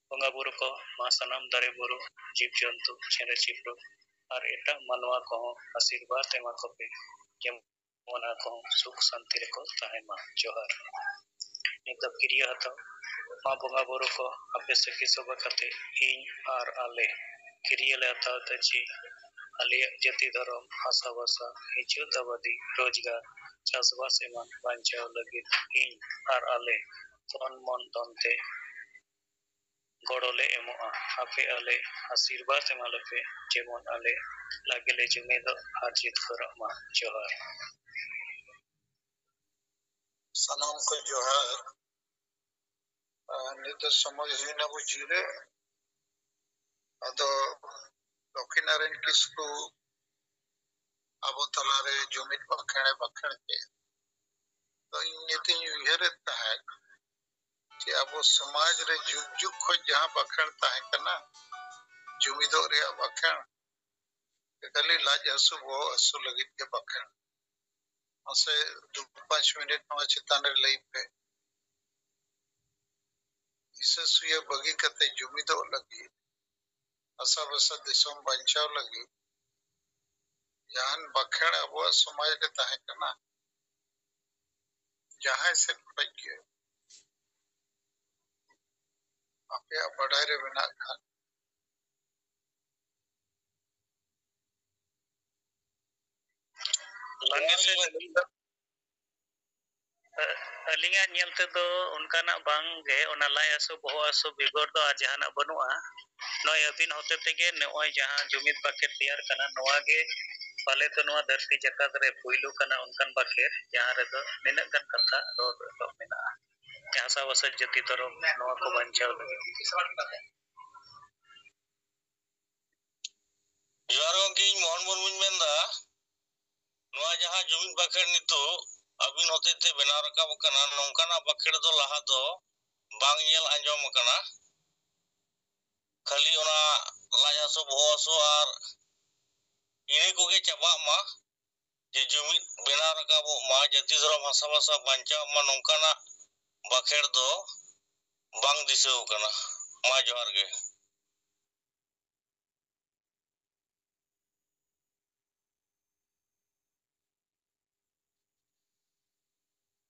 ᱵᱚᱸᱜᱟ ᱵᱩᱨᱩ ᱠᱚ, ᱢᱟ ᱥᱟᱱᱟᱢ ᱫᱟᱨᱮ ᱵᱩᱨᱩ, ᱡᱤᱵᱽ ᱡᱚᱱᱛᱩ, ᱪᱮᱬᱮ ᱪᱤᱯᱨᱩ ᱟᱨ ᱮᱴᱟᱜ ᱢᱟᱱᱣᱟ ᱠᱚᱦᱚᱸ ᱟᱥᱤᱨᱵᱟᱫᱽ ᱮᱢᱟ ᱠᱚᱯᱮ, ᱡᱮᱢᱚᱱ ᱚᱱᱟ ᱠᱚᱦᱚᱸ ᱥᱩᱠ ᱥᱟᱱᱛᱤ ᱨᱮᱠᱚ ᱛᱟᱦᱮᱸ ᱢᱟ᱾ ᱡᱚᱦᱟᱨ᱾ ᱱᱤᱛ ᱫᱚ ᱠᱤᱨᱭᱟᱹ ᱦᱟᱛᱟᱣ᱾ ᱢᱟ ᱵᱚᱸᱜᱟ ᱵᱩᱨᱩ ᱠᱚ, ᱟᱯᱮ ᱥᱟᱹᱠᱷᱤ ᱥᱚᱵᱷᱟ ᱠᱟᱛᱮ ᱤᱧ ᱟᱨ ᱟᱞᱮ ᱠᱤᱨᱭᱟᱹ ᱞᱮ ᱦᱟᱛᱟᱣ ᱮᱫᱟ ᱡᱮ ᱟᱞᱮᱭᱟᱜ ᱡᱟᱹᱛᱤ ᱫᱷᱚᱨᱚᱢ, ᱦᱟᱥᱟ ᱵᱷᱟᱥᱟ, ᱤᱡᱽᱡᱚᱛ ᱟᱵᱟᱫᱤ, ᱨᱳᱡᱽᱜᱟᱨ, ᱪᱟᱥᱵᱟᱥ ᱮᱢᱟᱱ ᱵᱟᱧᱪᱟᱣ ᱞᱟᱹᱜᱤᱫ ᱤᱧ ᱟᱨ ᱟᱞᱮ ᱛᱚᱱ ᱢᱚᱱ ᱫᱷᱚᱱ ᱛᱮ ᱜᱚᱲᱚ ᱞᱮ ᱮᱢᱚᱜᱼᱟ᱾ ᱟᱯᱮ ᱟᱞᱮ ᱟᱥᱤᱨᱵᱟᱫᱽ ᱮᱢᱟ ᱞᱮᱯᱮ, ᱡᱮᱢᱚᱱ ᱟᱞᱮ ᱞᱟᱜᱮ ᱞᱮ ᱡᱩᱢᱤᱫᱚᱜ ᱟᱨ ᱡᱤᱛᱠᱟᱹᱨᱚᱜ ᱢᱟ᱾ ᱡᱚᱦᱟᱨ᱾ ᱥᱟᱱᱟᱢ ᱠᱚ ᱡᱚᱦᱟᱨ᱾ ᱟᱨ ᱱᱤᱛ ᱫᱚ ᱥᱚᱢᱚᱭ ᱦᱩᱭᱱᱟ ᱵᱩᱡᱷᱟᱹᱣ ᱨᱮ᱾ ᱟᱫᱚ ᱫᱚᱠᱷᱤᱱᱟᱨᱮᱱ ᱠᱤᱥᱠᱩ ᱟᱵᱚ ᱛᱟᱞᱟᱨᱮ ᱡᱩᱢᱤᱫ ᱵᱟᱠᱷᱮᱬ ᱮ ᱵᱟᱠᱷᱮᱬ ᱠᱮᱫ᱾ ᱛᱚ ᱤᱧ ᱱᱤᱛᱤᱧ ᱩᱭᱦᱟᱹᱨᱮᱫ ᱛᱟᱦᱮᱸᱫ ᱡᱮ ᱟᱵᱚ ᱥᱚᱢᱟᱡᱽ ᱨᱮ ᱡᱩᱜᱽ ᱡᱩᱜᱽ ᱠᱷᱚᱱ ᱡᱟᱦᱟᱸ ᱵᱟᱠᱷᱮᱬ ᱛᱟᱦᱮᱸ ᱠᱟᱱᱟ, ᱡᱩᱢᱤᱫᱚᱜ ᱨᱮᱭᱟᱜ ᱵᱟᱠᱷᱮᱬ, ᱠᱷᱟᱹᱞᱤ ᱞᱟᱡ ᱦᱟᱹᱥᱩ ᱵᱚᱦᱚᱜ ᱦᱟᱹᱥᱩ ᱞᱟᱹᱜᱤᱫ ᱜᱮ ᱵᱟᱠᱷᱮᱬ᱾ ᱢᱟᱥᱮ ᱫᱩ ᱯᱟᱸᱪ ᱢᱤᱱᱤᱴ ᱱᱚᱣᱟ ᱪᱮᱛᱟᱱ ᱨᱮ ᱞᱟᱹᱭ ᱯᱮ᱾ ᱦᱤᱥᱟᱹ ᱥᱩᱭᱟᱹ ᱵᱟᱹᱜᱤ ᱠᱟᱛᱮ ᱡᱩᱢᱤᱫᱚᱜ ᱞᱟᱹᱜᱤᱫ, ᱦᱟᱥᱟ ᱵᱷᱟᱥᱟ ᱫᱤᱥᱚᱢ ᱵᱟᱧᱪᱟᱣ ᱞᱟᱹᱜᱤᱫ ᱡᱟᱦᱟᱱ ᱵᱟᱠᱷᱮᱬ ᱟᱵᱚᱣᱟᱜ ᱥᱚᱢᱟᱡᱽ ᱨᱮ ᱛᱟᱦᱮᱸ ᱠᱟᱱᱟ, ᱡᱟᱦᱟᱸᱭ ᱥᱮᱫ ᱠᱷᱚᱱ ᱜᱮ ᱟᱯᱮᱭᱟᱜ ᱵᱟᱰᱟᱭ ᱨᱮ ᱢᱮᱱᱟᱜ ᱠᱷᱟᱱ᱾ ᱵᱟᱝ ᱜᱮ ᱥᱮ, ᱟᱹᱞᱤᱧ ᱫᱚ, ᱟᱹᱞᱤᱧᱟᱜ ᱧᱮᱞ ᱛᱮᱫᱚ ᱚᱱᱠᱟᱱᱟᱜ ᱵᱟᱝ ᱜᱮ, ᱚᱱᱟ ᱞᱟᱡ ᱦᱟᱹᱥᱩ ᱵᱚᱦᱚᱜ ᱦᱟᱹᱥᱩ ᱵᱮᱜᱚᱨ ᱫᱚ ᱟᱨ ᱡᱟᱦᱟᱱᱟᱜ ᱵᱟᱹᱱᱩᱜᱼᱟ᱾ ᱱᱚᱜᱼᱚᱭ ᱟᱹᱵᱤᱱ ᱦᱚᱛᱮ ᱛᱮᱜᱮ ᱱᱚᱜᱼᱚᱭ ᱡᱟᱦᱟᱸ ᱡᱩᱢᱤᱫ ᱵᱟᱠᱷᱮᱲ ᱛᱮᱭᱟᱨ ᱠᱟᱱᱟ, ᱱᱚᱣᱟ ᱜᱮ ᱯᱟᱞᱮ ᱫᱚ ᱱᱚᱣᱟ ᱫᱷᱟᱹᱨᱛᱤ ᱡᱟᱠᱟᱛ ᱨᱮ ᱯᱩᱭᱞᱩ ᱠᱟᱱᱟ ᱚᱱᱠᱟᱱ ᱵᱟᱠᱷᱮᱲ, ᱡᱟᱦᱟᱸ ᱨᱮᱫᱚ ᱱᱤᱱᱟᱹᱜ ᱜᱟᱱ ᱠᱟᱛᱷᱟ ᱨᱚᱲ ᱮᱛᱚᱦᱚᱵ ᱢᱮᱱᱟᱜᱼᱟ᱾ ᱦᱟᱥᱟᱵᱷᱟᱥᱟ ᱡᱟᱹᱛᱤ ᱫᱷᱚᱨᱚᱢ ᱱᱚᱣᱟ ᱠᱚ ᱵᱟᱧᱪᱟᱣ ᱞᱟᱹᱜᱤᱫ᱾ ᱡᱚᱦᱟᱨ ᱜᱚᱢᱠᱮ, ᱤᱧ ᱢᱳᱦᱚᱱ ᱢᱩᱨᱢᱩᱧ ᱢᱮᱱᱫᱟ᱾ ᱱᱚᱣᱟ ᱡᱟᱦᱟᱸ ᱡᱩᱢᱤᱫ ᱵᱟᱠᱷᱮᱲ ᱱᱤᱛᱚᱜ ᱟᱹᱵᱤᱱ ᱦᱚᱛᱮᱡ ᱛᱮ ᱵᱮᱱᱟᱣ ᱨᱟᱠᱟᱵ ᱟᱠᱟᱱᱟ, ᱱᱚᱝᱠᱟᱱᱟᱜ ᱵᱟᱠᱷᱮᱲ ᱫᱚ ᱞᱟᱦᱟ ᱫᱚ ᱵᱟᱝ ᱧᱮᱞ ᱟᱸᱡᱚᱢ ᱟᱠᱟᱱᱟ᱾ ᱠᱷᱟᱹᱞᱤ ᱚᱱᱟ ᱞᱟᱡ ᱦᱟᱹᱥᱩ, ᱵᱚᱦᱚᱜ ᱦᱟᱹᱥᱩ ᱟᱨ ᱤᱱᱟᱹ ᱠᱚᱜᱮ ᱪᱟᱵᱟᱜ ᱢᱟ, ᱡᱮ ᱡᱩᱢᱤᱫ ᱵᱮᱱᱟᱣ ᱨᱟᱠᱟᱵᱚᱜ ᱢᱟ, ᱡᱟᱹᱛᱤ ᱫᱷᱚᱨᱚᱢ ᱦᱟᱥᱟ ᱵᱷᱟᱥᱟ ᱵᱟᱧᱪᱟᱣ ᱢᱟ, ᱱᱚᱝᱠᱟᱱᱟᱜ ᱵᱟᱠᱷᱮᱲ ᱫᱚ ᱵᱟᱝ ᱫᱤᱥᱟᱹ ᱟᱠᱟᱱᱟ᱾ ᱢᱟ ᱡᱚᱦᱟᱨ ᱜᱮ᱾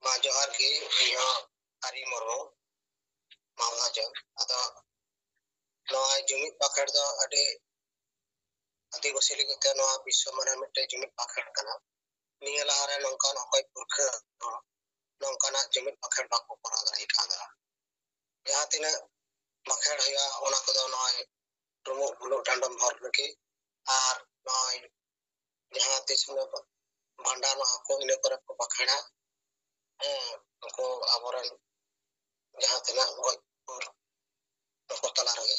ᱢᱟ ᱡᱚᱦᱟᱨ ᱜᱮ, ᱤᱧ ᱦᱚᱸ ᱦᱟᱨᱤ ᱢᱩᱨᱢᱩ, ᱢᱟᱞᱫᱟ ᱡᱚᱱ᱾ ᱟᱫᱚ ᱱᱚᱣᱟ ᱡᱩᱢᱤᱫ ᱵᱟᱠᱷᱮᱲ ᱫᱚ ᱟᱹᱰᱤ ᱟᱹᱫᱤᱵᱟᱹᱥᱤ ᱞᱟᱹᱜᱤᱫ ᱛᱮ ᱱᱚᱣᱟ ᱵᱤᱥᱥᱚ ᱢᱟᱨᱟᱝ ᱢᱤᱫᱴᱮᱱ ᱡᱩᱢᱤᱫ ᱵᱟᱠᱷᱮᱲ ᱠᱟᱱᱟ᱾ ᱱᱤᱭᱟᱹ ᱞᱟᱦᱟᱨᱮ ᱱᱚᱝᱠᱟᱱ ᱚᱠᱚᱭ ᱯᱩᱨᱠᱷᱟᱹ ᱦᱚᱸ ᱱᱚᱝᱠᱟᱱᱟᱜ ᱡᱩᱢᱤᱫ ᱵᱟᱠᱷᱮᱲ ᱵᱟᱠᱚ ᱠᱚᱨᱟᱣ ᱫᱟᱲᱮ ᱠᱟᱣᱫᱟ᱾ ᱡᱟᱦᱟᱸ ᱛᱤᱱᱟᱹᱜ ᱵᱟᱠᱷᱮᱲ ᱦᱩᱭᱩᱜᱼᱟ, ᱚᱱᱟ ᱠᱚᱫᱚ ᱱᱚᱜᱼᱚᱭ ᱰᱩᱢᱩᱜ ᱵᱷᱩᱞᱩᱜ ᱰᱟᱸᱰᱚᱢ ᱵᱷᱚᱨ ᱨᱮᱜᱮ᱾ ᱟᱨ ᱱᱚᱜᱼᱚᱭ ᱡᱟᱦᱟᱸ ᱛᱤᱥ ᱦᱤᱞᱳᱜ ᱵᱷᱟᱸᱰᱟᱱᱚᱜᱼᱟ ᱠᱚ, ᱤᱱᱟᱹ ᱠᱚᱨᱮ ᱠᱚ ᱵᱟᱠᱷᱮᱲᱟ᱾ ᱦᱮᱸ, ᱩᱱᱠᱩ ᱟᱵᱚᱨᱮᱱ ᱡᱟᱦᱟᱸ ᱛᱤᱱᱟᱹᱜ ᱜᱚᱡ ᱜᱩᱨ ᱱᱩᱠᱩ ᱛᱟᱞᱟ ᱨᱮᱜᱮ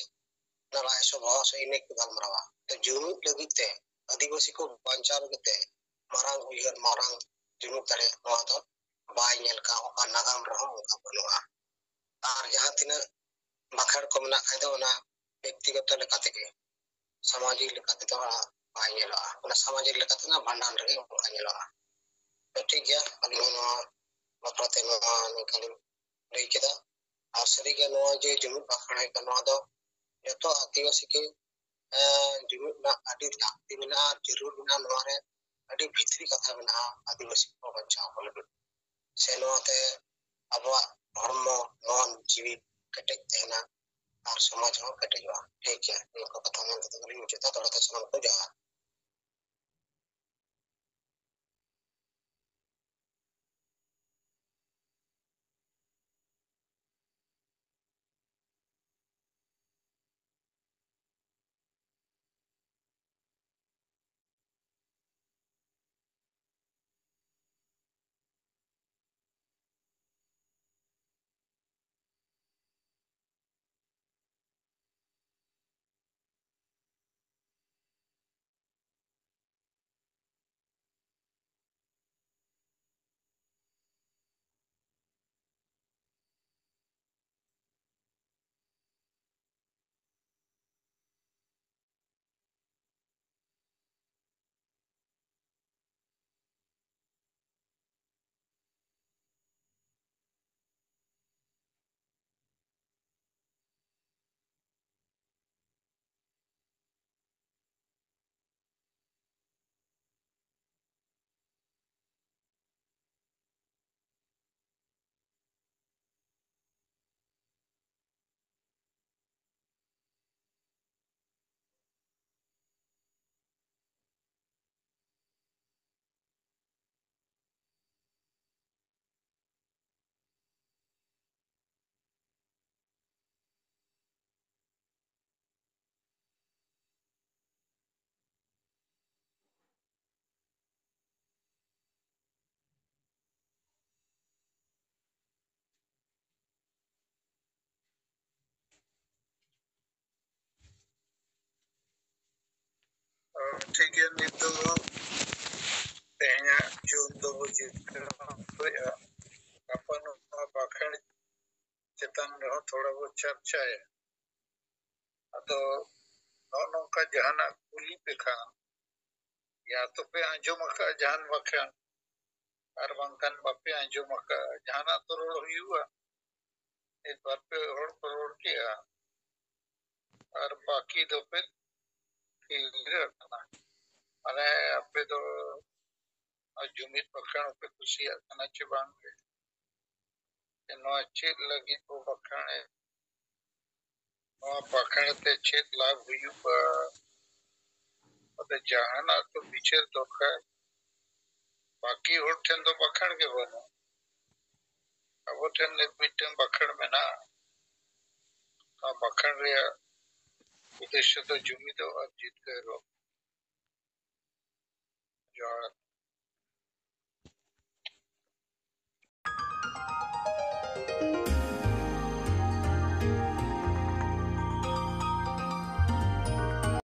ᱚᱱᱟ ᱨᱟᱡᱽ ᱥᱚᱵᱷᱟ ᱥᱮ ᱤᱱᱟᱹ ᱠᱚ ᱜᱟᱞᱢᱟᱨᱟᱣᱟ᱾ ᱛᱚ, ᱡᱩᱢᱤᱫ ᱞᱟᱹᱜᱤᱫ ᱛᱮ, ᱟᱹᱫᱤᱵᱟᱹᱥᱤ ᱠᱚ ᱵᱟᱧᱪᱟᱣ ᱞᱟᱹᱜᱤᱫ ᱛᱮ ᱢᱟᱨᱟᱝ ᱩᱭᱦᱟᱹᱨ, ᱢᱟᱨᱟᱝ ᱡᱩᱢᱤᱫ ᱫᱟᱲᱮ, ᱱᱚᱣᱟ ᱫᱚ ᱵᱟᱭ ᱧᱮᱞ ᱠᱟᱜᱼᱟ, ᱚᱠᱟ ᱱᱟᱜᱟᱢ ᱨᱮᱦᱚᱸ ᱚᱱᱠᱟ ᱵᱟᱹᱱᱩᱜᱼᱟ᱾ ᱟᱨ ᱡᱟᱦᱟᱸ ᱛᱤᱱᱟᱹᱜ ᱵᱟᱠᱷᱮᱲ ᱠᱚ ᱢᱮᱱᱟᱜ ᱠᱷᱟᱡ ᱫᱚ ᱚᱱᱟ ᱵᱮᱠᱛᱤᱜᱚᱛᱚ ᱞᱮᱠᱟ ᱛᱮᱜᱮ, ᱥᱟᱢᱟᱡᱤᱠ ᱞᱮᱠᱟ ᱛᱮᱫᱚ ᱦᱟᱸᱜ ᱵᱟᱭ ᱧᱮᱞᱚᱜᱼᱟ᱾ ᱚᱱᱟ ᱥᱟᱢᱟᱡᱤᱠ ᱞᱮᱠᱟ ᱛᱮᱫᱚ ᱵᱷᱟᱸᱰᱟᱱ ᱨᱮᱜᱮ ᱚᱱᱠᱟ ᱧᱮᱞᱚᱜᱼᱟ᱾ ᱛᱚ ᱴᱷᱤᱠ ᱜᱮᱭᱟ, ᱟᱹᱞᱤᱧ ᱦᱚᱸ ᱱᱚᱣᱟ ᱵᱟᱠᱷᱨᱟ ᱛᱮ ᱱᱚᱣᱟ ᱱᱚᱝᱠᱟ ᱞᱤᱧ ᱞᱟᱹᱭ ᱠᱮᱫᱟ᱾ ᱟᱨ ᱥᱟᱹᱨᱤᱜᱮ ᱱᱚᱣᱟ ᱡᱮ ᱡᱩᱢᱤᱫ ᱵᱟᱠᱷᱮᱲ ᱦᱩᱭ ᱠᱟᱱᱟ, ᱱᱚᱣᱟ ᱫᱚ ᱡᱚᱛᱚ ᱟᱹᱫᱤᱵᱟᱹᱥᱤ ᱜᱮ, ᱮᱸ, ᱡᱩᱢᱤᱫ ᱨᱮᱱᱟᱜ ᱟᱹᱰᱤ ᱞᱟᱹᱠᱛᱤ ᱢᱮᱱᱟᱜᱼᱟ, ᱡᱟᱹᱨᱩᱲ ᱢᱮᱱᱟᱜᱼᱟ᱾ ᱱᱚᱣᱟ ᱨᱮ ᱟᱹᱰᱤ ᱵᱷᱤᱛᱨᱤ ᱠᱟᱛᱷᱟ ᱢᱮᱱᱟᱜᱼᱟ ᱟᱹᱫᱤᱵᱟᱹᱥᱤ ᱠᱚ ᱵᱟᱧᱪᱟᱣ ᱠᱚ ᱞᱟᱹᱜᱤᱫ᱾ ᱥᱮ ᱱᱚᱣᱟᱛᱮ ᱟᱵᱚᱣᱟᱜ ᱦᱚᱲᱢᱚ, ᱢᱚᱱ, ᱡᱤᱣᱤ ᱠᱮᱴᱮᱡ ᱛᱟᱦᱮᱱᱟ ᱟᱨ ᱥᱚᱢᱟᱡᱽ ᱦᱚᱸ ᱠᱮᱴᱮᱡᱚᱜᱼᱟ᱾ ᱴᱷᱤᱠ ᱜᱮᱭᱟ, ᱱᱤᱭᱟᱹ ᱠᱚ ᱠᱟᱛᱷᱟ ᱢᱮᱱ ᱠᱟᱛᱮ ᱜᱮᱞᱤᱧ ᱢᱩᱪᱟᱹᱫᱟ᱾ ᱫᱚᱦᱲᱟ ᱛᱮ ᱥᱟᱱᱟᱢ ᱠᱚ ᱡᱚᱦᱟᱨ᱾ ᱴᱷᱤᱠ ᱜᱮᱭᱟ, ᱱᱤᱛ ᱫᱚ ᱛᱮᱦᱮᱧᱟᱜ ᱡᱩᱱ ᱫᱚᱵᱚ ᱡᱤᱛᱠᱟᱹᱨ ᱢᱟᱦᱟᱭᱟ᱾ ᱜᱟᱯᱟ ᱱᱚᱣᱟ ᱵᱟᱠᱷᱮᱬ ᱪᱮᱛᱟᱱ ᱨᱮᱦᱚᱸ ᱛᱷᱚᱲᱟ ᱵᱚ ᱪᱟᱨᱪᱟᱭᱟ᱾ ᱟᱫᱚ ᱱᱚᱜᱼᱚ ᱱᱚᱝᱠᱟ ᱡᱟᱦᱟᱱᱟᱜ ᱠᱩᱞᱤ ᱯᱮ ᱠᱷᱟᱱ, ᱭᱟ ᱛᱚᱯᱮ ᱟᱸᱡᱚᱢ ᱟᱠᱟᱫᱼᱟ ᱡᱟᱦᱟᱱ ᱵᱟᱠᱷᱮᱬ, ᱟᱨ ᱵᱟᱝᱠᱷᱟᱱ ᱵᱟᱯᱮ ᱟᱸᱡᱚᱢ ᱟᱠᱟᱫᱼᱟ, ᱡᱟᱦᱟᱱᱟᱜ ᱛᱚ ᱨᱚᱲ ᱦᱩᱭᱩᱜᱼᱟ᱾ ᱢᱤᱫ ᱵᱟᱨ ᱯᱮ ᱦᱚᱲ ᱠᱚ ᱨᱚᱲ ᱠᱮᱜᱼᱟ, ᱟᱨ ᱵᱟᱹᱠᱤ ᱫᱚᱯᱮ ᱛᱷᱤᱨ ᱟᱠᱟᱱᱟ᱾ ᱢᱟᱱᱮ ᱟᱯᱮ ᱫᱚ ᱱᱚᱣᱟ ᱡᱩᱢᱤᱫ ᱵᱟᱠᱷᱮᱬ ᱯᱮ ᱠᱩᱥᱤᱭᱟᱜ ᱠᱟᱱᱟ ᱪᱮ ᱵᱟᱝ ᱜᱮ? ᱱᱚᱣᱟ ᱪᱮᱫ ᱞᱟᱹᱜᱤᱫ ᱵᱚ ᱵᱟᱠᱷᱮᱬᱮᱫ? ᱱᱚᱣᱟ ᱵᱟᱠᱷᱮᱬ ᱛᱮ ᱪᱮᱫ ᱞᱟᱵᱷ ᱦᱩᱭᱩᱜᱼᱟ? ᱟᱫᱚ ᱡᱟᱦᱟᱱᱟᱜ ᱛᱚ ᱵᱤᱪᱟᱹᱨ ᱫᱚᱨᱠᱟᱨ᱾ ᱵᱟᱹᱠᱤ ᱦᱚᱲ ᱴᱷᱮᱱ ᱫᱚ ᱵᱟᱠᱷᱮᱬ ᱜᱮ ᱵᱟᱹᱱᱩᱜ᱾ ᱟᱵᱚ ᱴᱷᱮᱱ ᱱᱤᱛ ᱢᱤᱫᱴᱟᱝ ᱵᱟᱠᱷᱮᱬ ᱢᱮᱱᱟᱜᱼᱟ᱾ ᱱᱚᱣᱟ ᱵᱟᱠᱷᱮᱬ ᱨᱮᱭᱟᱜ ᱩᱫᱽᱫᱮᱥᱥᱚ ᱫᱚ ᱡᱩᱢᱤᱫᱚᱜ ᱟᱨ ᱡᱤᱛᱠᱟᱹᱨᱚᱜ᱾ ᱡᱚᱦᱟᱨ᱾